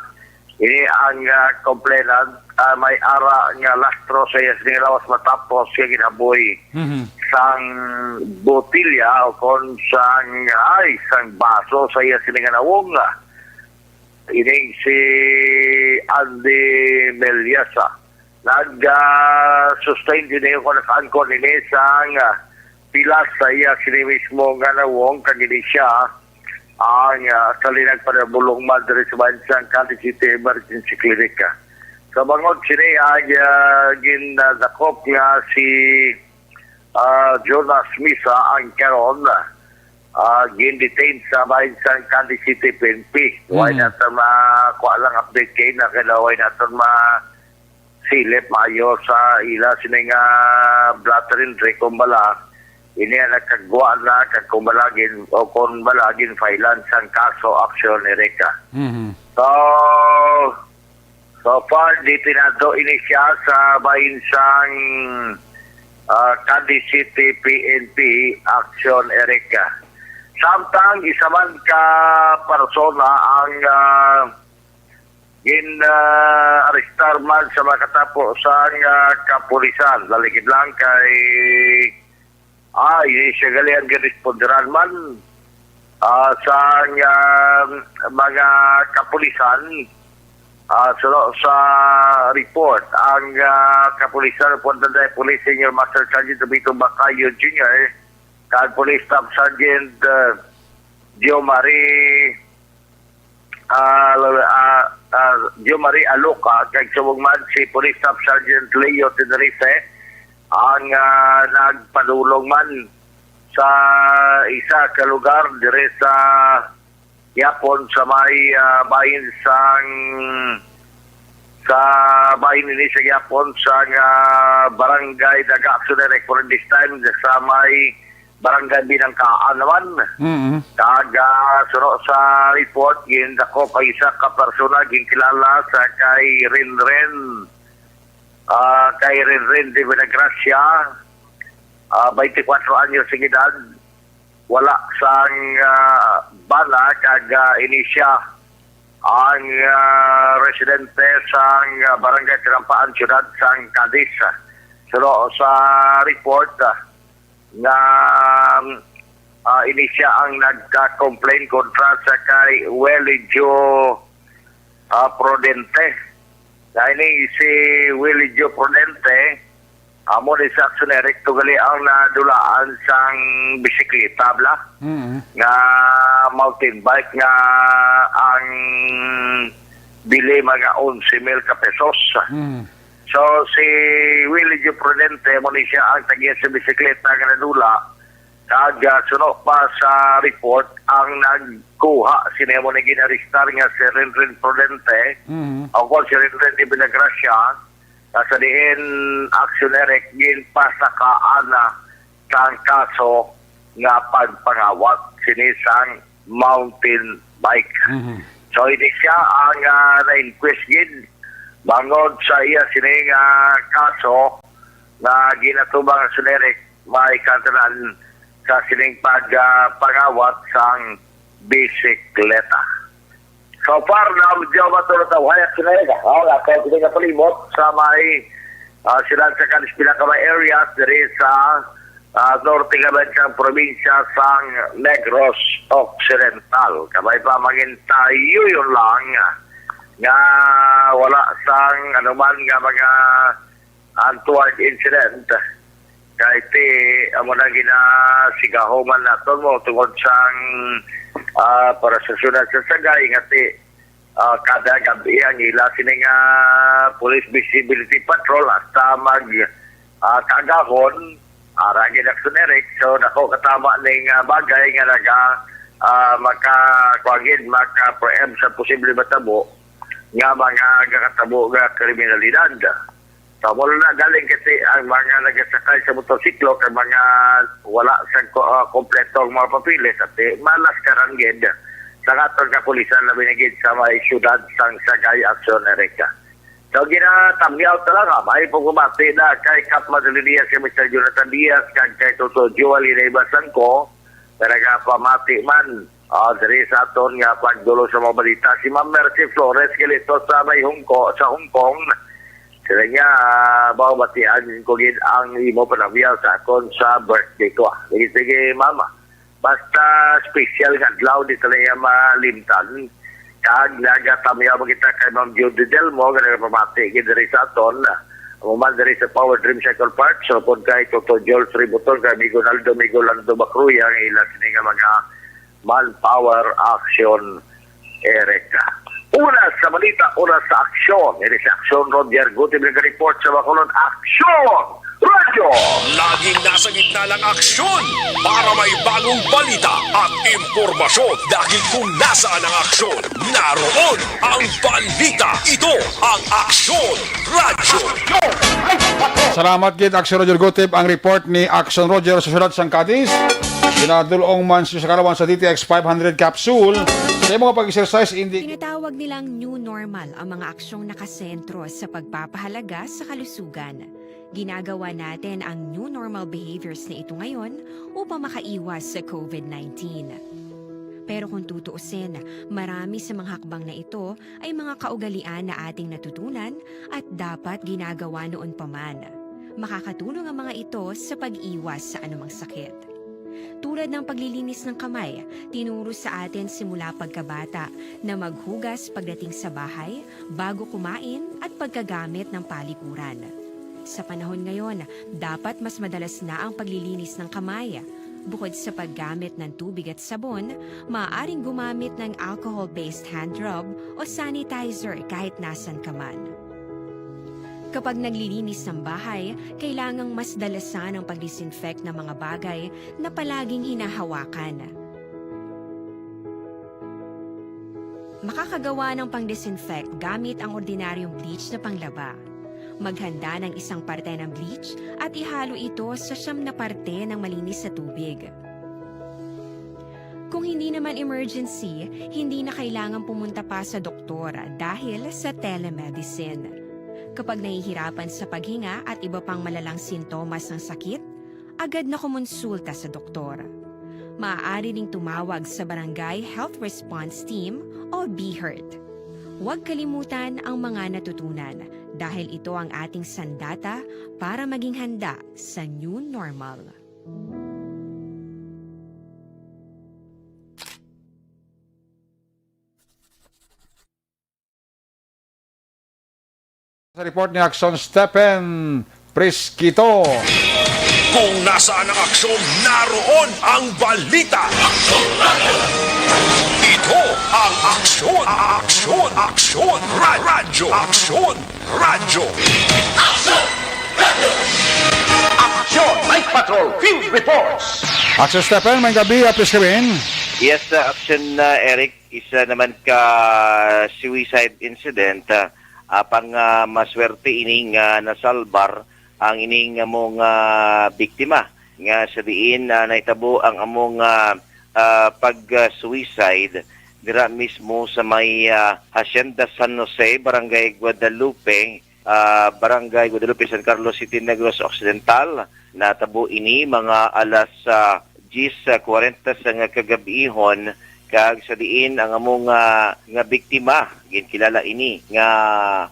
ini ang, ah, complainant, ah, may ara nga lastro sa iya sining lawas matapos siya ginaboy Mhm. sang botilya o kon sang, ay, sang baso sa iya sining nawong. Ining si Andy Meliasa. Nag-sustain din niya kung nakaangkon ini sang, ah, pilas sa iya sini mismo nga nawong kag ini siya ang, ah, actually nagpadabulong man diri sa bahin sang Cadiz City Emergency Clinic. Sa bangod sini ang, ah, gindakop nga si, ah, Jonas Misa ang karon, ah, gin-detain sa bahin sang Cadiz City P N P. Way Mm. naton ma-, kuha lang update kay na kay way naton ma-, silip maayo sa ila sini nga blotter entry kung bala ini ang nagkagwa na kag kung bala gin, o kung bala gin-filean sang kaso aksyon, Erika. Mhm. So, so far, detenado ini siya sa bahin sang, ah, Cadiz City P N P aksyon, Erika. Samtang isa man ka persona ang, ah, gin, ah, arestar man sa makatapo sang, ah, kapulisan. Laligid lang kay, ah, ini siya gali ang giresponderan man, ah, sang, ah, mga kapulisan. Ah, suno sa report, ang, ah, kapulisan, Puerto Banday Police Senior Master Sergeant Tobito Bacayo Junior, kag Police Staff Sergeant, ah, Gio Marie, ah, ah, ah, Gio Marie Aloca, kag subong man si Police Staff Sergeant Leo Tenerife, ang, ah, nagpadulong man sa isa ka lugar dire sa Yapon sa may, ah, bahin sang, sa bahin ini sa Yapon sa, ah, barangay Daga Sunere, for this time sa may barangay Binangkaan naman. Mm-mm. Kag, ah, suno sa report, gindakop ang isa ka persona ginkilala sa kay Renren, ah, kay Renren de Villagracia, ah, twenty-four anyos ang edad. Wala sang, ah, bala kag, ah, ini siya ang, ah, residente sang, ah, Barangay Tinampaan, Siyudad sang Cadiz. Suno sa report, ah, nga, ah, ini siya ang nagka-complain kontra sa kay Weligio, ah, Prudente. Na ini si Weligio Prudente, amo ni sa aksyon, Eric, to gali ang nadulaan sang bisikleta, bala, Mm. nga mountain bike nga ang bili mga onse mil ka pesos. Mm. So, si Willie G. Prudente, mo ni siya ang tag-iya sa bisikleta nga nadula. Kag, ah, suno pa sa report, ang nagkuha sini mo ni ginaristar nga si Renren Prudente, Mhm. o kon si Renren de Villagracia, na sa diin aksyon, Eric, ginpasakaan na sang kaso nga pagpangawat sini sang mountain bike. Mhm. So, ini siya ang, ah, na-inquest gid bangod sa iya sini nga kaso nga ginatubang sa Suneric may kantanan sa sining pag, ah, pangawat sang bisikleta. So far, na medyo matulog ang wayas na yun. Oh, ako, hindi ka palimot sa may, ah, sila sa kanis pinaka may areas diri sa, ah, norte nga may isang probinsya sang Negros Occidental. Kamay pa mangintayo yun lang nga wala sang anuman nga mga untoward incident. Kay ti, amo na ginasigahuman naton mo tungod sang, ah, para sa syudad sa Sagay, nga ti, ah, kada gabi ang ila sini nga police visibility patrol hasta mag, ah, kaagahon, ara gid aksyon, Eric. So, dako katama ning, ah, bagay nga naga, ah, maka, kuwan gid, maka-preempt sa posible matabo nga mga gakatabo nga kriminalidad. Sa mula na galing kasi ang mga nagasakay sa motorsiklo kay mga wala sa ko-, ah, kompleto ang mga papeles at, eh, malas karangged sa aton kapulisan, labi na gid sa may syudad sang Sagay, aksyon, Erica. So, ginatamyaw talaga, may pagpamati na kay Kap Madrid Diaz, kay Mister Jonathan Diaz, kag kay Toto Joel Inay Basangko, nga nagapamati man, ah, diri sa aton nga pagdulong sa mga balita. Si Ma'am Mercy Flores, gali to sa may Hong Ko-, sa Hong Kong. Sila niya, ah, mabatian ko gid ang imo panagbiyaw sa akon sa birthday ko, ah. Sige, sige, mama. Basta special nga adlaw, di talaga malimtan. Kag nagatamyaw man kita kay Ma'am Judy Delmo, nga nagapamati gid diri sa aton. Amo man diri sa Power Dream Cycle Parts, so pod kay Toto Joel Tributon, kay Amigo Naldo, Amigo Lando Macruya, nga ila sini nga mga manpower action, Eric. Una sa balita, una sa aksyon. Ini si Aksyon Roger Gutib nag-report sa Bacolod. Aksyon! Radyo! Laging nasa gitna ng aksyon para may bagong balita at impormasyon. Dahil kung nasaan ang aksyon, naroon ang balita. Ito ang Aksyon Radyo. Salamat gid, Aksyon Roger Gutib. Ang report ni Aksyon Roger sa siyudad sang Cadiz. Pinadulong man sa kalawan sa D T X five hundred capsule. Sa imo nga pag-exercise, hindi Tinatawag nilang new normal ang mga aksyong nakasentro sa pagpapahalaga sa kalusugan. Ginagawa natin ang new normal behaviors na ito ngayon upang makaiwas sa COVID nineteen. Pero kung tutuusin, marami sa mga hakbang na ito ay mga kaugalian na ating natutunan at dapat ginagawa noon pa man. Makakatulong ang mga ito sa pag-iwas sa anumang sakit. Tulad ng paglilinis ng kamay, tinuro sa atin simula pagkabata na maghugas pagdating sa bahay, bago kumain at pagkagamit ng palikuran. Sa panahon ngayon, dapat mas madalas na ang paglilinis ng kamay. Bukod sa paggamit ng tubig at sabon, maaaring gumamit ng alcohol-based hand rub o sanitizer kahit nasan ka man. Kapag naglilinis ng bahay, kailangang mas dalasan ang pag-disinfect ng mga bagay na palaging hinahawakan. Makakagawa ng pang-disinfect gamit ang ordinaryong bleach na panglaba. Maghanda ng isang parte ng bleach at ihalo ito sa siyam na parte ng malinis na tubig. Kung hindi naman emergency, hindi na kailangan pumunta pa sa doktor dahil sa telemedicine. Kapag nahihirapan sa paghinga at iba pang malalang sintomas ng sakit, agad na kumonsulta sa doktor. Maaari ring tumawag sa Barangay Health Response Team o BHERT. Huwag kalimutan ang mga natutunan dahil ito ang ating sandata para maging handa sa new normal. Sa report ni Aksyon Stephen Prisquito. Kung nasaan ang aksyon, naroon ang balita. Ito ang Aksyon, Aksyon, Aksyon, Ra- Radyo, Aksyon, Radyo. Aksyon, Night Patrol Field Reports. Aksyon Stephen, may gabi, please come in. Yes, uh, Aksyon, uh, Eric. Isa naman ka suicide incident, ah, apang, ah, maswerte ini nga nasalbar ang ining among, ah, biktima, nga sa diin, ah, nahitabo ang among, ah, ah, pag, ah, suicide dira mismo sa may, ah, Hacienda San Jose, Barangay Guadalupe, ah, Barangay Guadalupe, San Carlos City, Negros Occidental. Natabo ini mga alas, ah, diyes kwarenta sa nga kagab-ihon, kag sa diin ang amo nga, nga biktima, ginkilala ini nga,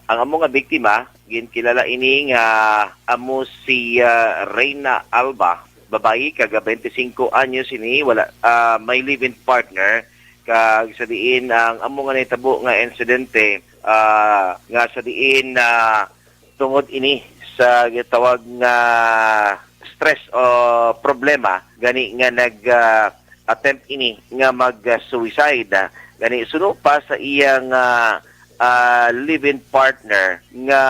ang amo nga biktima, ginkilala ini nga amo si, ah, Reyna Alba, babayi kag twenty-cinco anyos ini, wala, ah, may live-in partner, kag sa diin ang amo nga nahitabo nga insidente, ah, nga sa diin, ah, tungod ini sa gitawag nga stress o problema, gani nga nag, ah, attempt ini nga mag, ah, suicide. Gani suno pa sa iyang, ah, ah, live-in partner, nga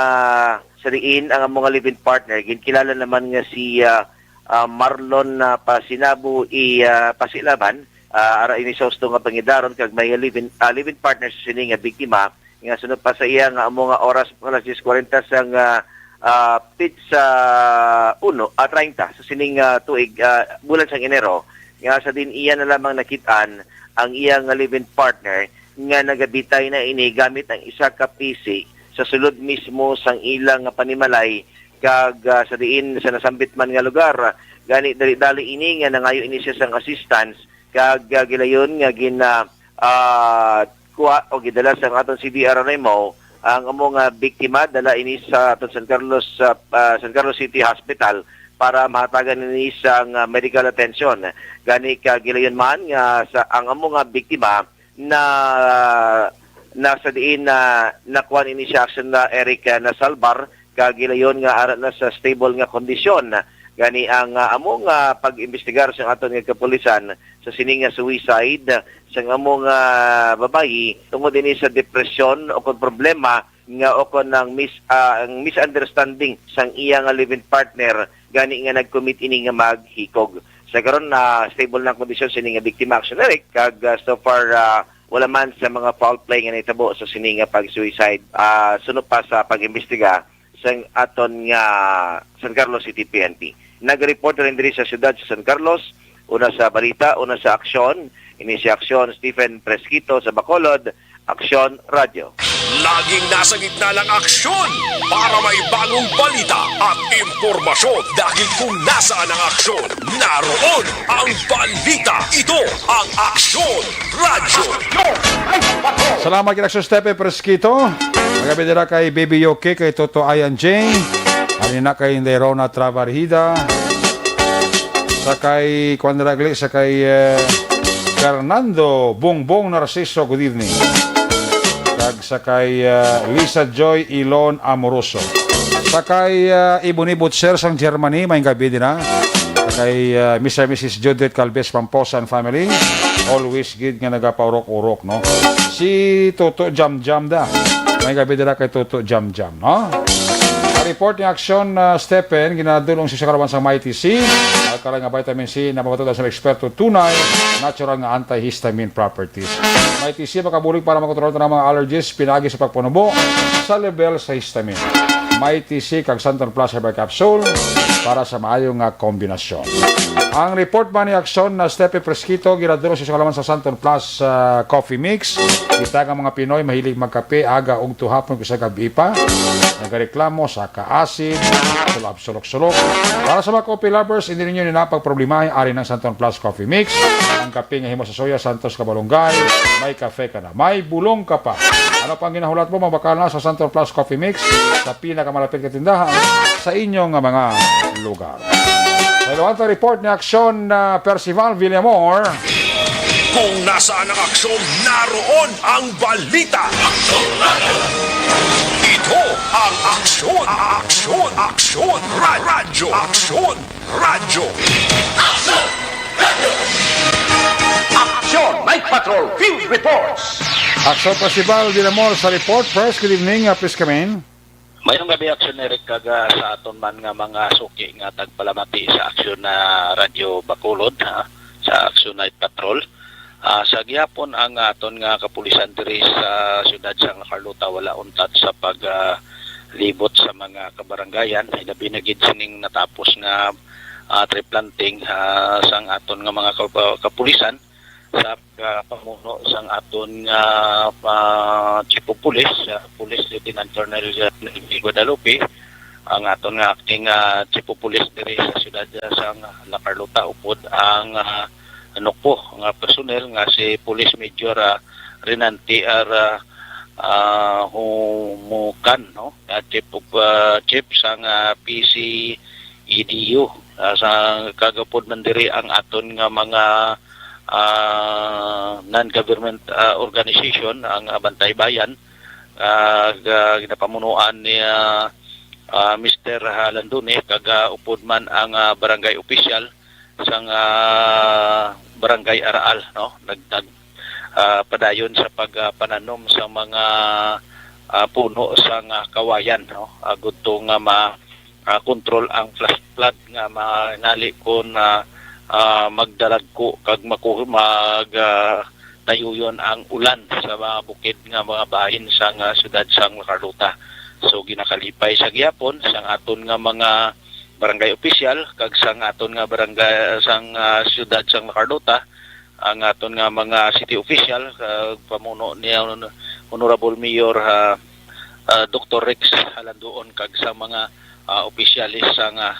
sa diin ang amo nga live-in partner ginkilala naman nga si, ah, ah, Marlon, ah, Pasinabo i, ah, Pasilaban, ah, ara ini sa husto nga pangidaron kag may live-in, ah, live-in partner sa sini nga biktima, nga suno pa sa iya nga amo nga oras alas diyes kwarenta sang, ah, ah, pitsa uno, ah, treinta sa sining, ah, tuig, ah, bulan sang Enero, nga sa diin iya na lamang nakit-an ang iya nga live-in partner nga nagabitay na ini gamit ang isa ka pisi sa sulod mismo sang ila nga panimalay, kag, ah, sa diin sa nasambit man nga lugar. Gani dali-dali ini nga nangayo ini siya sang assistance, kag, ah, gilayon nga gin, ah, ah, kuha o gidala sa aton C D R Animo ang amo nga biktima, dala ini sa aton San Carlos, ah, ah, San Carlos City Hospital para mahatagan ini sang, ah, medical attention. Gani ka gilayon man nga sa ang amo nga biktima na Nasa diin na nakuha ini siya aksyon na Eric, ah, Nasalbar, kag gilayon nga ara na sa stable nga kondisyon. Gani ang, ah, amo nga pag-imbestigar sa aton nga kapulisan sa sini nga suicide sang amo nga babayi tungod ini sa depresyon o kon problema nga o kon ang mis-, ah, ang misunderstanding sang iya nga live-in partner gani nga nag-commit ini nga maghikog. Sa karon, na stable na ang kondisyon sini nga biktima, Action Eric, kag, ah, so far, ah, wala man sa mga foul play nga nahitabo sa sini nga pag-suicide, ah, suno pa sa pag-imbestiga sang aton nga San Carlos City P N P. Nag-report rin diri sa siyudad sa San Carlos, una sa balita, una sa aksyon. Ini si Aksyon Stephen Presquito sa Bacolod, Aksyon Radyo. Laging nasa gitna ng aksyon para may bagong balita at impormasyon. Dahil kung nasaan ang aksyon, naroon ang balita. Ito ang Aksyon Radyo. Salamat kay Aksyon Stephen Presquito. Magabi dira kay Baby Yoke, kay Toto Ayan Jane. Ani na kay Inday Rona Travarhida. Sa kay Kwan Ragli, sa kay, eh, Fernando Bongbong Narciso, good evening. Kag sa kay, eh, Lisa Joy Ilon Amoroso. Sa kay, eh, Ibon Ibot Sir sang Germany, may gabi din, ha. Sa kay, eh, Mister and Missus Judith Calves Pamposa and family, always gid nga nagapaurok-urok, no? Si Toto Jam Jam da. May gabi dira kay Toto Jam Jam, no? Ang report ni Aksyon, ah, Stephen, ginadulong sa kalawan sa Mighty C. Ang kalang nga vitamin C na mabatod sa eksperto, tunay natural nga antihistamine properties. Mighty C makabulig para makontrol ang mga allergies, pinagi sa pagpanubo sa level sa histamine. Mighty C kag Santon Plus Herbal Capsule para sa maayo nga kombinasyon. Ang report man ni Aksyon na Stephen Presquito, ginadulong sa kalawan sa Santon Plus, ah, Coffee Mix. Kita nga mga Pinoy mahilig magkape aga ug tuhapon kag sa gabi pa. Nagareklamo sa kaasin, sulab-sulok-sulok. Para sa mga coffee lovers, hindi ninyo na pagproblemahin ari ng Santon Plus Coffee Mix. Ang kape nga himo sa soya, Santos Kabalunggay, may kafe ka na, may bulong ka pa. Ano pang ginahulat mo, mabakal na sa Santon Plus Coffee Mix sa pinakamalapit nga tindahan sa inyong mga lugar. Sa Luanta Report ni Aksyon na Percival Villamor. Kung nasaan ang aksyon, naroon ang balita. Ito ang Aksyon, Aksyon, Aksyon, Ra-, Radyo, Aksyon, Radyo. Aksyon Night Patrol Field Reports. Aksyon Percival Villamor sa report. First, good evening, uh, please come in. Mayong gabi, Aksyon Eric, kag, ah, sa aton man nga mga suki nga tagpalamati sa Aksyon na Radyo Bacolod, ha, sa Aksyon Night Patrol. Ah, sa gihapon ang aton nga kapulisan diri sa siyudad sang La Carlota wala untat sa pag, ah, libot sa mga kabarangayan, ilabi na gid sining natapos nga, ah, tree planting, ah, sang aton nga mga kap-, kapulisan sa, ah, pamuno sang aton nga, ah, Chief of Police, ah, Police Lieutenant Colonel Guadalupe, ang aton nga acting, ah, Chief of Police diri sa siyudad, ah, sang La Carlota, upod ang, ah, Nukbo nga personnel nga si Police Major, ah, Renante R, ah, ah, Humukan, no? Ah, Chief of, ah, Chief sang, ah, P C E D U. Ah, sa kagapod man diri ang aton nga mga, ah, non-government, ah, organization, ang, ah, Bantay Bayan, ah, ga-, ginapamunuan ni, ah, ah, Mister Halandone, kag, ah, upod man ang, ah, barangay official sang, ah, Barangay Araal, no? Nag-, nag-, ah, padayon sa pag, ah, pananom sa mga, ah, puno sang, ah, kawayan, no? Agud to nga ma-, ah, kontrol ang flash flood nga manali kon, ah, ah, magdalagko kag maku-, mag, ah, tayuyon ang ulan sa mga bukid nga mga bahin sang, ah, siyudad sang La Carlota. So, ginakalipay sa gihapon sang aton nga mga barangay opisyal kag sang aton nga barangay, sang, ah, siyudad sang La Carlota, ang aton nga mga city official, kag pamuno ni Hon-, Honorable Mayor, ah, ah, Doktor Rex Halandoon, kag sa mga, ah, opisyalis sang, ah,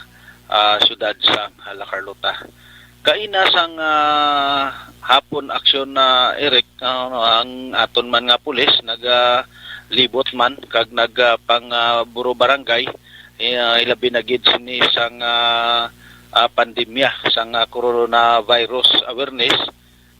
ah, siyudad sang La Carlota. Kaina sang, ah, hapon aksyon na, Eric, ah, ang aton man nga pulis nagalibot man kag nag, ah, pang, ah, buro barangay, eh, ah, ilabi na gid sini sang, ah, ah, pandemya sang, ah, coronavirus awareness,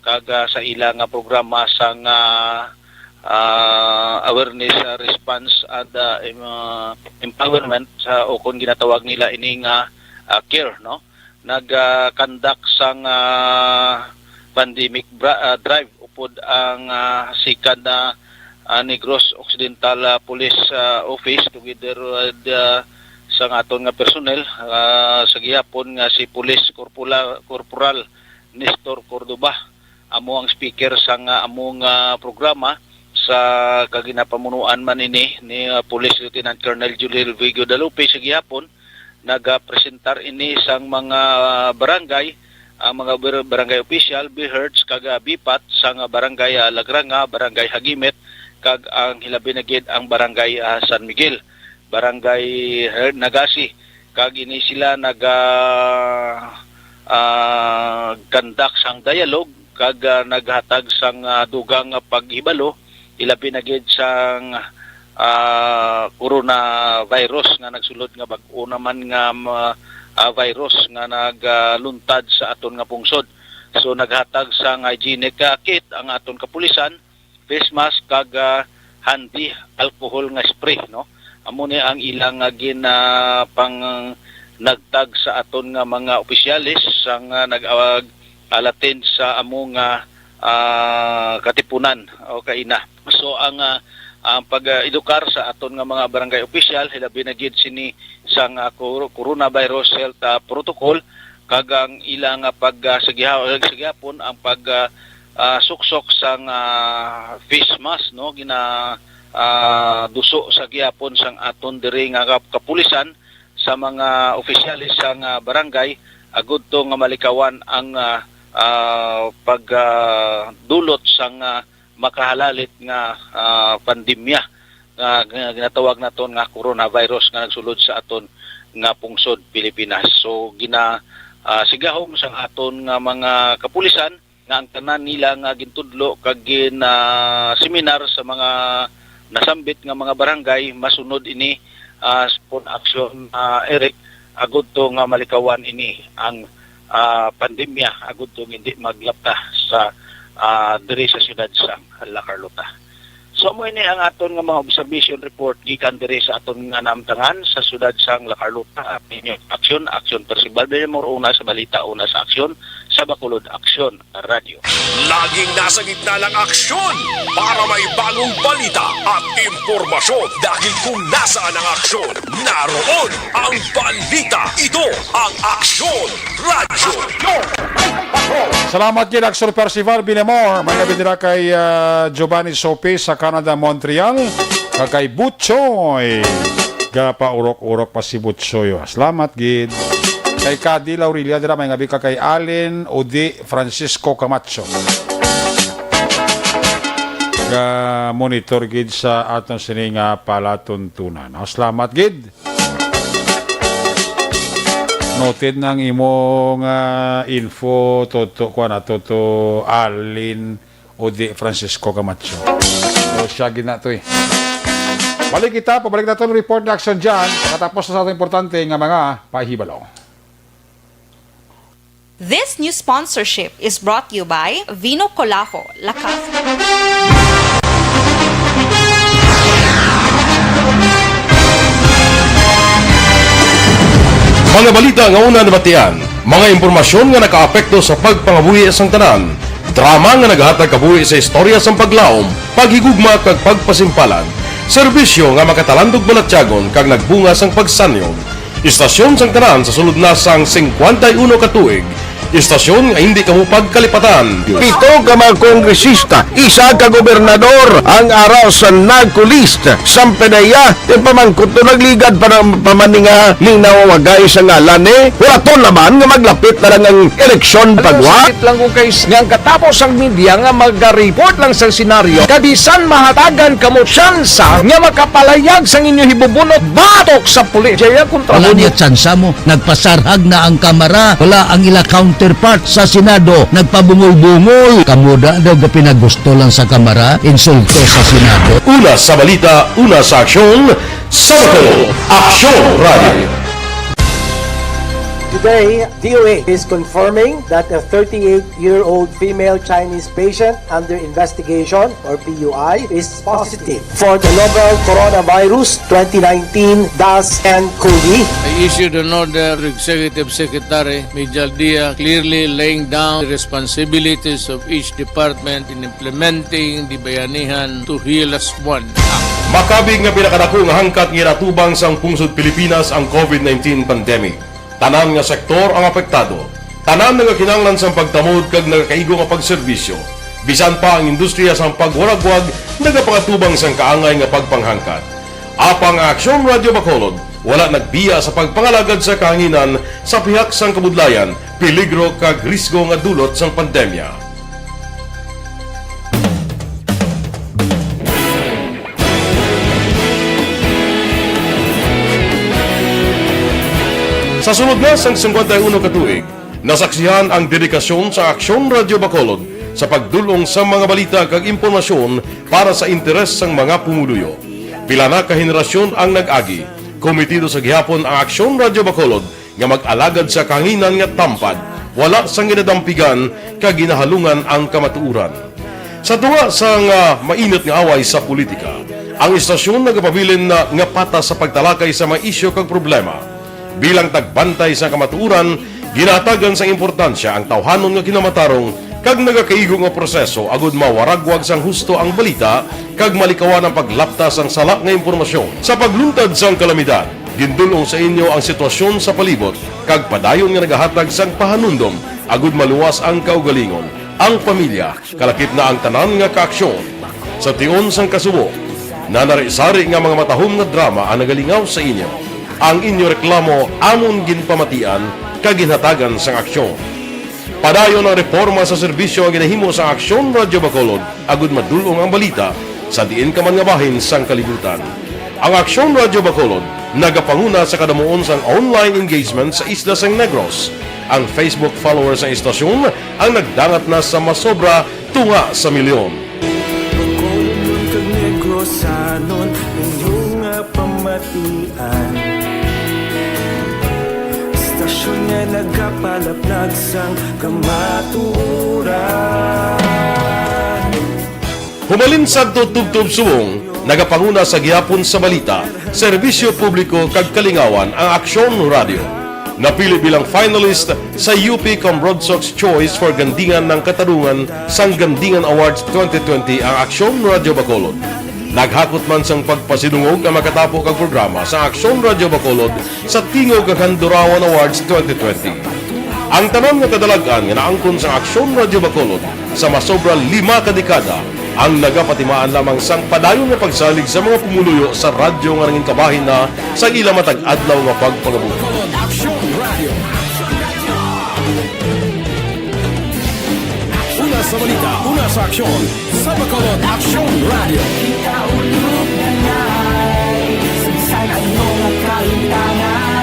kag, ah, sa ila nga programa sang, ah, ah, awareness, ah, response and, ah, em-, ah, empowerment sa, o kung ginatawag nila ini nga, ah, care, no? Nag, ah, conduct sang, ah, pandemic bra-, ah, drive upod ang, ah, second, ah, ah, Negros Occidental, ah, Police, ah, Office together with, ah, sang aton nga personnel, ah, sa gihapon nga si Police Corporal, Corporal Nestor Cordova. Amo ang speaker sang, ah, among, ah, programa sa kaginapamunuan man ini ni, ah, Police Lieutenant Colonel Julio Vigo Dalupe sa gihapon. Nagapresentar ini sang mga barangay, ang mga bar-, barangay official, BHERTs, kag, ah, BPAT sang, ah, barangay, ah, Lagranga, barangay Hagimet, kag ang hilabi na gid ang barangay, ah, San Miguel, barangay, eh, Nagasi. Kag ini sila naga, ah, conduct sang dialogue kag, ah, naghatag sang, ah, dugang nga paghibalo, ilabi na gid sang, ah, coronavirus nga nagsulod nga bag-o naman nga ma-, ah, virus nga nagluntad sa aton nga pungsod. So, naghatag sang hygienic, ah, kit ang aton kapulisan, face mask kag, ah, handy alcohol nga spray, no? Amo ni ang ilang, ah, gin, ah, pang nagtag sa aton nga mga opisyales sang, ah, nag-awag alatin sa amo nga, ah, katipunan o kaina. So ang, ah, ang pag-edukar sa aton nga mga barangay opisyal, hilabi na gid sini sang, ah, cor-, coronavirus health, ah, protocol, kag ang ilang, ah, pag, ah, sa giha-, sa gihapon ang pag, ah, ah, suksok sang, ah, face mask, no, gina, ah, duso sa gihapon sang aton diri nga kap-, kapulisan sa mga opisyales sang, ah, barangay agud to nga malikawan ang, ah, ah, pag, ah, dulot sang, ah, makahalalit nga, ah, pandemya nga, nga ginatawag naton nga coronavirus nga nagsulod sa aton nga pungsod Pilipinas. So gina, ah, sigahom sang aton nga mga kapulisan nga ang tanan nila nga gintudlo kag gin, ah, seminar sa mga nasambit nga mga barangay masunod ini, ah, sa pon aksyon, ah, Eric, agud to nga malikawan ini ang, ah, pandemya, agud to nga hindi maglapta sa, ah, diri sa siyudad sang La Carlota. So, amo ini ang aton nga mga observation report gikan diri sa aton nga namtangan sa siyudad sang La Carlota. Ang inyong aksyon, aksyon, Percival Villamor, una sa balita, una sa aksyon, sa Bacolod Aksyon Radyo. Laging nasa gitna ng aksyon para may bagong balita at impormasyon. Dahil kung nasaan ang aksyon, naroon ang balita. Ito ang Aksyon Radyo. Salamat gid, Aksyon Percival Villamor. May nabindira kay, ah, Giovanni Sope sa Canada, Montreal. Kag kay Butchoy. Gapaurok-urok pa si Butchoy, oh. Salamat gid. Kay Kadi Laurila dira, may ngabi ka kay Allen Udi Francisco Camacho. Ga monitor gid sa aton sini nga palatuntunan. Oh, salamat gid. Noted na ang imong, ah, info, Toto, kuwan na, Toto Alin Udi Francisco Camacho. So, siya gid na to eh. Balik kita, pabalik na to ang report na action dyan. Katapos na sa atong importante nga mga pahibalo. This news sponsorship is brought to you by Vino Colafo, La Casa. Mga balita nga una nabatian, mga impormasyon nga nakaapekto sa pagpangabuhi sang tanan, drama nga naghatag kabuhi sa istorya sang paglaom, paghigugma kag pagpasimpalan, serbisyo nga makatalandog balatyagon kag nagbunga sang pagsanyog. Istasyon sang tanan sa sulod na sang singkwenta y uno ka tuig. Istasyon nga hindi kamo pagkalipatan. Pito ka mga kongresista, isa ka gobernador ang ara sa NAGCO list. Sampe na iya, ti pamangkot to nagligad pa ng pamaninga ni nawawagay sa ngalan ni. Wala to naman nga maglapit na lang ang eleksyon pagwa. Sakit lang kung kay nga ang katapos ang media nga maga-report lang sa senaryo. Kabisan mahatagan kamo tsansa nga makapalayag sang inyo hibubunot batok sa pulis. Jaya kontra Wala mo. Niya tsansa mo. Nagpasarhag na ang Kamara. Wala ang ila counterpart sa Senado. Nagpabungol-bungol. Kamo da daw gapinagusto lang sa Kamara, insulto sa Senado. Una sa balita, una sa aksyon, sa Bacolod Aksyon Radio. Today, D O H is confirming that a thirty-eight-year-old female Chinese patient under investigation, or P U I, is positive for the novel coronavirus twenty nineteen dash N cov. I issued an order to Executive Secretary Mijal Dia, clearly laying down the responsibilities of each department in implementing the Bayanihan to Heal Us One Act. Makabig nga pinakadako nga hangkat nga ginatubang sang pungsod Pilipinas ang covid nineteen pandemic. Tanan nga sektor ang apektado. Tanan nagakinahanglan sang pagtamod kag nagakaigo nga pagserbisyo. Bisan pa ang industriya sang pagwaragwag nagapangatubang sang kaangay nga pagpanghangkat. Apang ang Aksyon Radyo Bacolod wala nagbiya sa pagpangalagad sa kahanginan sa pihak sang kabudlayan, peligro kag risgo nga dulot sang pandemya. Sa sulod na sang singkwenta y uno ka tuig, nasaksihan ang dedikasyon sa Aksyon Radyo Bacolod sa pagdul-ong sa mga balita kag impormasyon para sa interes sang mga pumuluyo. Pila na ka henerasyon ang nag-agi. Komitido sa gihapon ang Aksyon Radyo Bacolod nga mag-alagad sa kahanginan nga tampad, wala sang ginadampigan kag ginahalungan ang kamatuoran. Sa tunga sang, ah, mainit nga away sa politika, ang istasyon nagapabilin na nga patas sa pagtalakay sa mga isyu kag problema. Bilang tagbantay sa kamatuoran, ginahatagan sang importansya ang tawhanon nga kinamatarong kag nagakaigo nga proseso agud mawaragwag sang husto ang balita kag malikawan ang paglapta sang sala nga impormasyon. Sa pagluntad sang kalamidad, gindul-ong sa inyo ang sitwasyon sa palibot kag padayon nga nagahatag sang pahanumdom agud maluwas ang kaugalingon, ang pamilya, kalakip na ang tanan nga kaaksyon. Sa tion sang kasubo, nanari-sari nga mga matahom nga drama ang nagalingaw sa inyo. Ang inyo reklamo amon ginpamatian kag ginhatagan sang aksyon. Padayon ang reporma sa serbisyo nga ginahimo sa Aksyon Radyo Bacolod agud madul-ong ang balita sa diin ka man nga bahin sang kalibutan. Ang Aksyon Radyo Bacolod nagapanguna sa kadamuon sang online engagement sa isla sang Negros. Ang Facebook followers sang istasyon ang nagdangat na sa masobra tunga sa milyon. Bacolodnon kag Negrosanon, inyo nga pamatian. Istasyon nga nagapalaplag sang kamatuoran. Humalin sadto tubtob subong, nagapanguna sa gihapon sa balita, serbisyo publiko kag kalingawan ang Aksyon Radio. Napili bilang finalist sa U P Cambrodsoc's Choice for Gandingan ng Katarungan sang Gandingan Awards twenty twenty ang Aksyon Radio Bacolod. Naghakot man sang pagpasidungog ang makatapo kag programa sa Aksyon Radio Bacolod sa Tingog kag Handurawan Awards twenty twenty. Ang tanan nga kadalag-an nga naangkon sang Aksyon Radio Bacolod sa masobra lima ka dekada ang nagapatimaan lamang sang padayon nga pagsalig sa mga pumuluyo sa radyo nga nangin kabahin na sang ila matag adlaw nga pagpangabuhi. Aksyon Radio. Una sa balita, una sa aksyon, sa Bacolod Aksyon Radio. Kita ulog na ngay, sa bisan ano nga kalimtangan,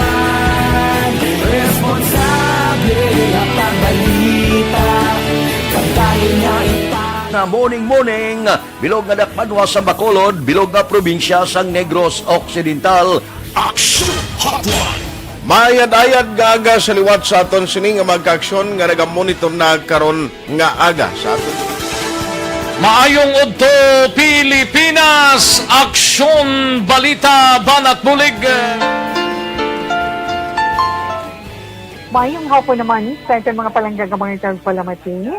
responsable nga pagbalita, kabahin nga ipang- Nga morning, morning. Bilog nga dakbanwa sa Bacolod, bilog nga probinsya sang Negros Occidental. Action Hotline. Maayad-ayad nga aga sa liwat sa aton sini nga mga kaaksyon nga nagamonitor na karon nga aga sa aton. Maayong udto, Pilipinas! Aksyon, balita, banat bulig. Maayong hapon naman sa aton mga palangga nga mga tagpalamati.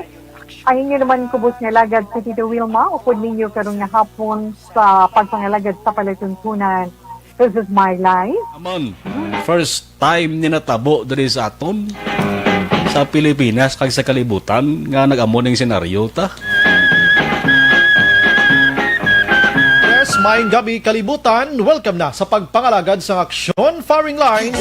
Ang inyo naman kubos nga alagad si Tito Wilma, upod ninyo karon nga hapon sa pagpangalagad sa palatuntunan. This is my life. Amon, first time ni natabo diri sa aton, sa Pilipinas, kag sa kalibutan, nga nag-amo ning senaryo ta. Yes, maayong gabi, kalibutan. Welcome na sa pagpangalagad sa Aksyon Firing Line.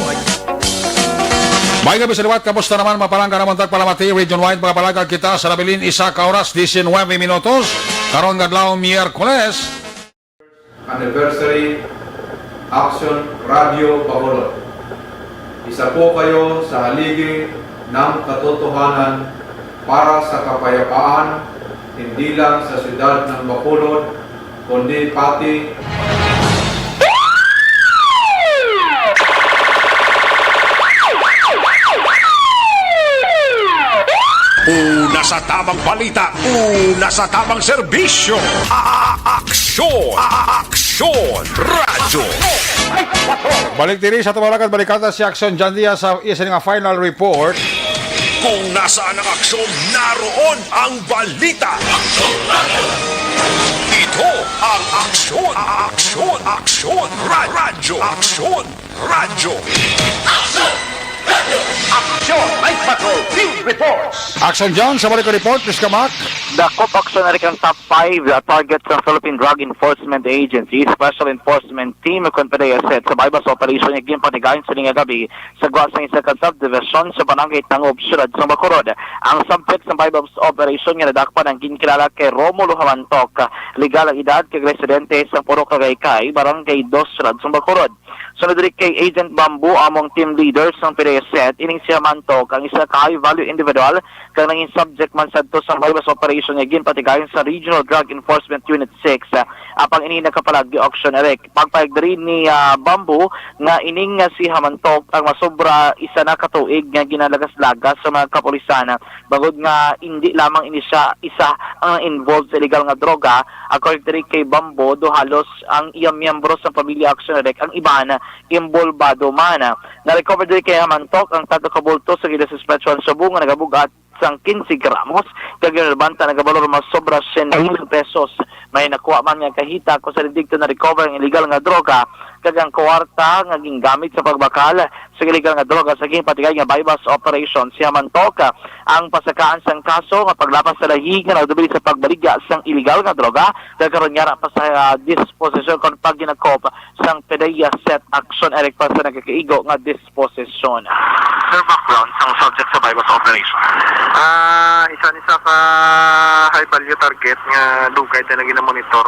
May gabi sa liwat, kamusta naman, mga palangga namon tagpalamati, Region Wide, mga palangga kita sa nabilin, isa ka oras, diecinuebe minutos, karon nga adlaw, Miyerkules. Anniversary, Action Radio Bacolod. Isa po kayo sa haligi ng katotohanan para sa kapayapaan, hindi lang sa siyudad ng Bacolod, kundi pati. Sa tamang balita, una sa tamang serbisyo. A-, a-, aksyon, a-, a-, aksyon, radyo. Balik diri sa Tumalakad Balikatan si Aksyon John Diaz sa isa nga final report. Kung nasaan ang aksyon, naroon ang balita. Ito ang aksyon, a-, aksyon, aksyon, ra-, radyo, aksyon. Radyo. Action! Night Patrol Field Reports! Action dyan sa balik report, Miss Kamak. Dakop aksyon na rin ang top five, uh, target sa Philippine Drug Enforcement Agency Special Enforcement Team o kon PDEA set sa buy-bust operation nga ginpatigayon sa linga gabi sa gwa sang isa ka subdivision sa Barangay Tangob, Siyudad sang Bacolod. Ang subject sa buy-bust operation nga nadakpan ang ginkilala kay Romulo Hamantok, legal ang edad kag residente sa Purok Kagaykay, Barangay Dos, Siyudad sang Bacolod. Sunod diri kay Agent Bamboo, amo ang team leader sang PDEA set, ining si Hamantok ang isa ka high value individual kag nangin subject man sadto sang buy-bust operation nga ginpatigayon sa Regional Drug Enforcement Unit six, ah, apang ini nakapalag di auction erect. Pagpahayag diri ni, ah, Bamboo nga ining nga si Hamantok ang masobra isa na ka tuig nga ginalagas-lagas sa mga kapulisan, ah, bangod nga indi lamang ini siya isa ang involved sa illegal nga droga. According diri kay Bamboo, do halos ang iya miyembro sa pamilya aksyon erect ang iban involbado man. Na-recover diri kay Hamantok ang tatlo ka bulto sa ginasuspetsyohan subong nga nagabugat sang quince gramos kag ginalabanta nagabalor masobra siyenta mil pesos. May nakuha man nga kahita kung sa didto na-recover ang illegal nga droga kag ang kwarta nga gingamit sa pagbakal sa illegal nga droga sa ginpatigay nga buy-bust operation. Si Hamantok ang pasakaan sang kaso nga paglapas sa lahi nga nagdubli sa pagbaligya sang illegal nga droga kag karon yara pa sa, ah, disposisyon kon pagginakop sang PDEA set action erect pa sa nagakaigo nga disposisyon. Sir, background sang subject sa buy-bust operation? Ah, isa ni sa ka high value target nga dugay tayo na ginamonitor.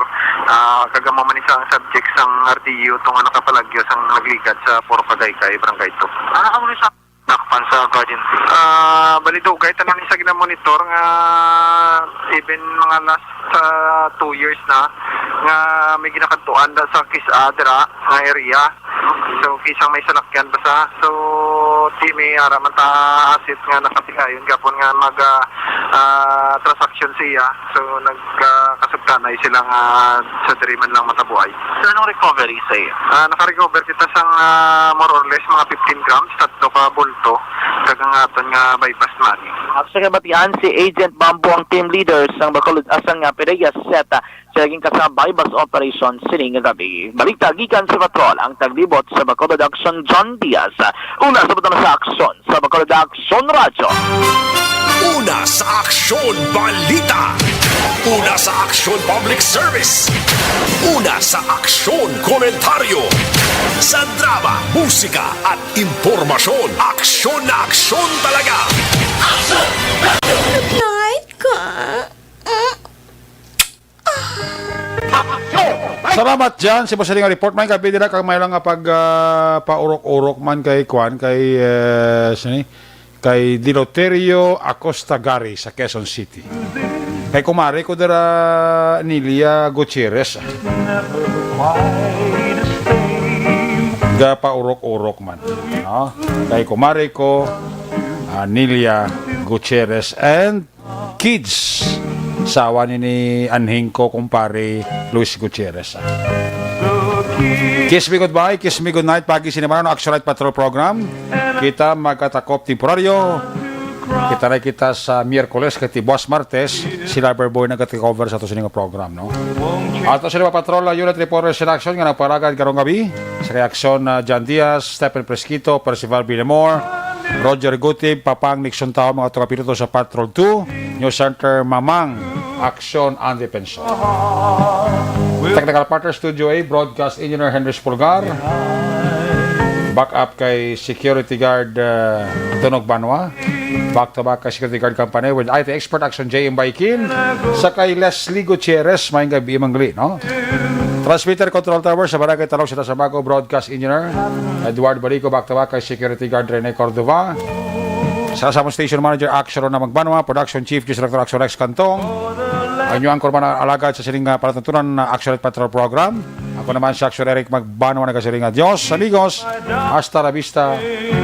Ah, kag amo man isa ang subject sang R D U tong nga nakapalagyo sang nagligad sa Purok Kagaykay, Barangay two. Ah, amo ni sa dakpan sa Guardian Tree. Ah, bali dugay tanan isa ginamonitor nga even mga last, ah, two years na nga may ginakadtuan da sa kis-, ah, dira nga area. So, kisang may salakyan basta. So, di may ara man ta asset nga nakatigayon gapon nga mag, ah, ah, transaction siya. So, nag, ah, kasugtanay sila nga sa diri man lang matabuay. So, anong recovery sa iyo? Ah, naka-recover kita sang, ah, more or less mga fifteen grams, tatlo ka bulto, kag ang aton nga buy-bust money. Sa kabatian, si Agent Bamboo ang team leader sang Bacolod, ah, sang, ah, PDEA set, ah, sa naging kasabay bus operation sini nga gabi. Balita gikan sa Patrol, ang taglibot sa Bacolod Action, John Diaz. Una sa Bacolod sa Action, sa Bacolod Action Radyo. Una sa Aksyon Balita. Una sa Aksyon Public Service. Una sa Aksyon Komentaryo. Sa drama, musika, at impormasyon, aksyon na aksyon talaga. Night ka. Salamat, Jan. Si Boss Ring report man gabi dira kag may lang nga pag, ah, paurok-urok man kay kwan, kay, eh, sini, kay Diloterio Acosta Gari sa Quezon City. Kay kumare ko dira, Nilia Gutierrez. Ga paurok-urok man, no? Kay kumare ko, ah, Nilia Gutierrez and kids, sawa ni, ni anhing ko, kumpare Luis Gutierrez, ah. Kiss me goodbye, kiss me goodnight, pagi sini man ang Action Night Patrol Program. Kita magkatakop temporaryo. Kita na kita sa Miyerkules kag ti buas Martes, si Lover Boy nagka-take over sa ato sini nga program, no? Ato sini mga patrol, ah, unit reporters in action nga nagparagad karong gabi. Sa reaksyon na John Diaz, Stephen Presquito, Percival Villamor, Roger Gutib, Papang Nixon Tao, mga tuga piloto sa Patrol two, News Center Mamang, Aksyon ang Depensor. Technical Partner, Studio A, Broadcast Engineer Henry Pulgar. Back up kay Security Guard, uh, Tunog Banwa. Back to back kay Security Guard Company with I T Expert Action J M Baikin. Sa kay Leslie Gutierrez, maayong gabi, Mangli, no? Transmitter Control Tower sa Barangay Talong, Siyudad sa Bago, Broadcast Engineer Edward Balico, back to back kay Security Guard Rene Cordova. Sa Samon Station Manager Action Rona Magbanwa, Production Chief Diyos Director Action Rex Cantong. Ang inyong anchorman na alagad sa sining, ah, palatuntunan na Action Patrol Program. Ako naman si Action Eric Magbanwa, nagasiring nga, "Dios, amigos, hasta la vista."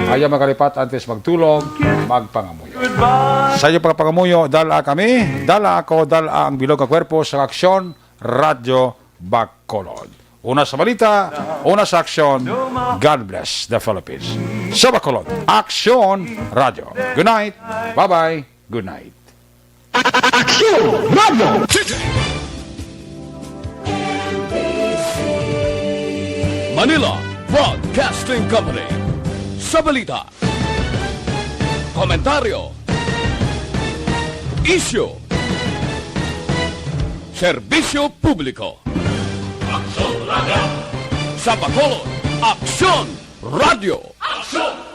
Ayaw magalipat antes magtulog, magpangamuyo. Sa inyo pagpangamuyo, dala kami, dala ako, dala ang bilog nga kwerpo sa Aksyon Radyo Bacolod. Una sa balita, una sa aksyon. God bless the Philippines. Sa Bacolod, Aksyon Radyo. Good night. Bye-bye. Good night. Aksyon Radyo. Manila Broadcasting Company. Sa balita, komentaryo, isyu, serbisyo publiko. Aksyon Radyo. Sa Bacolod, Aksyon Radyo. Aksyon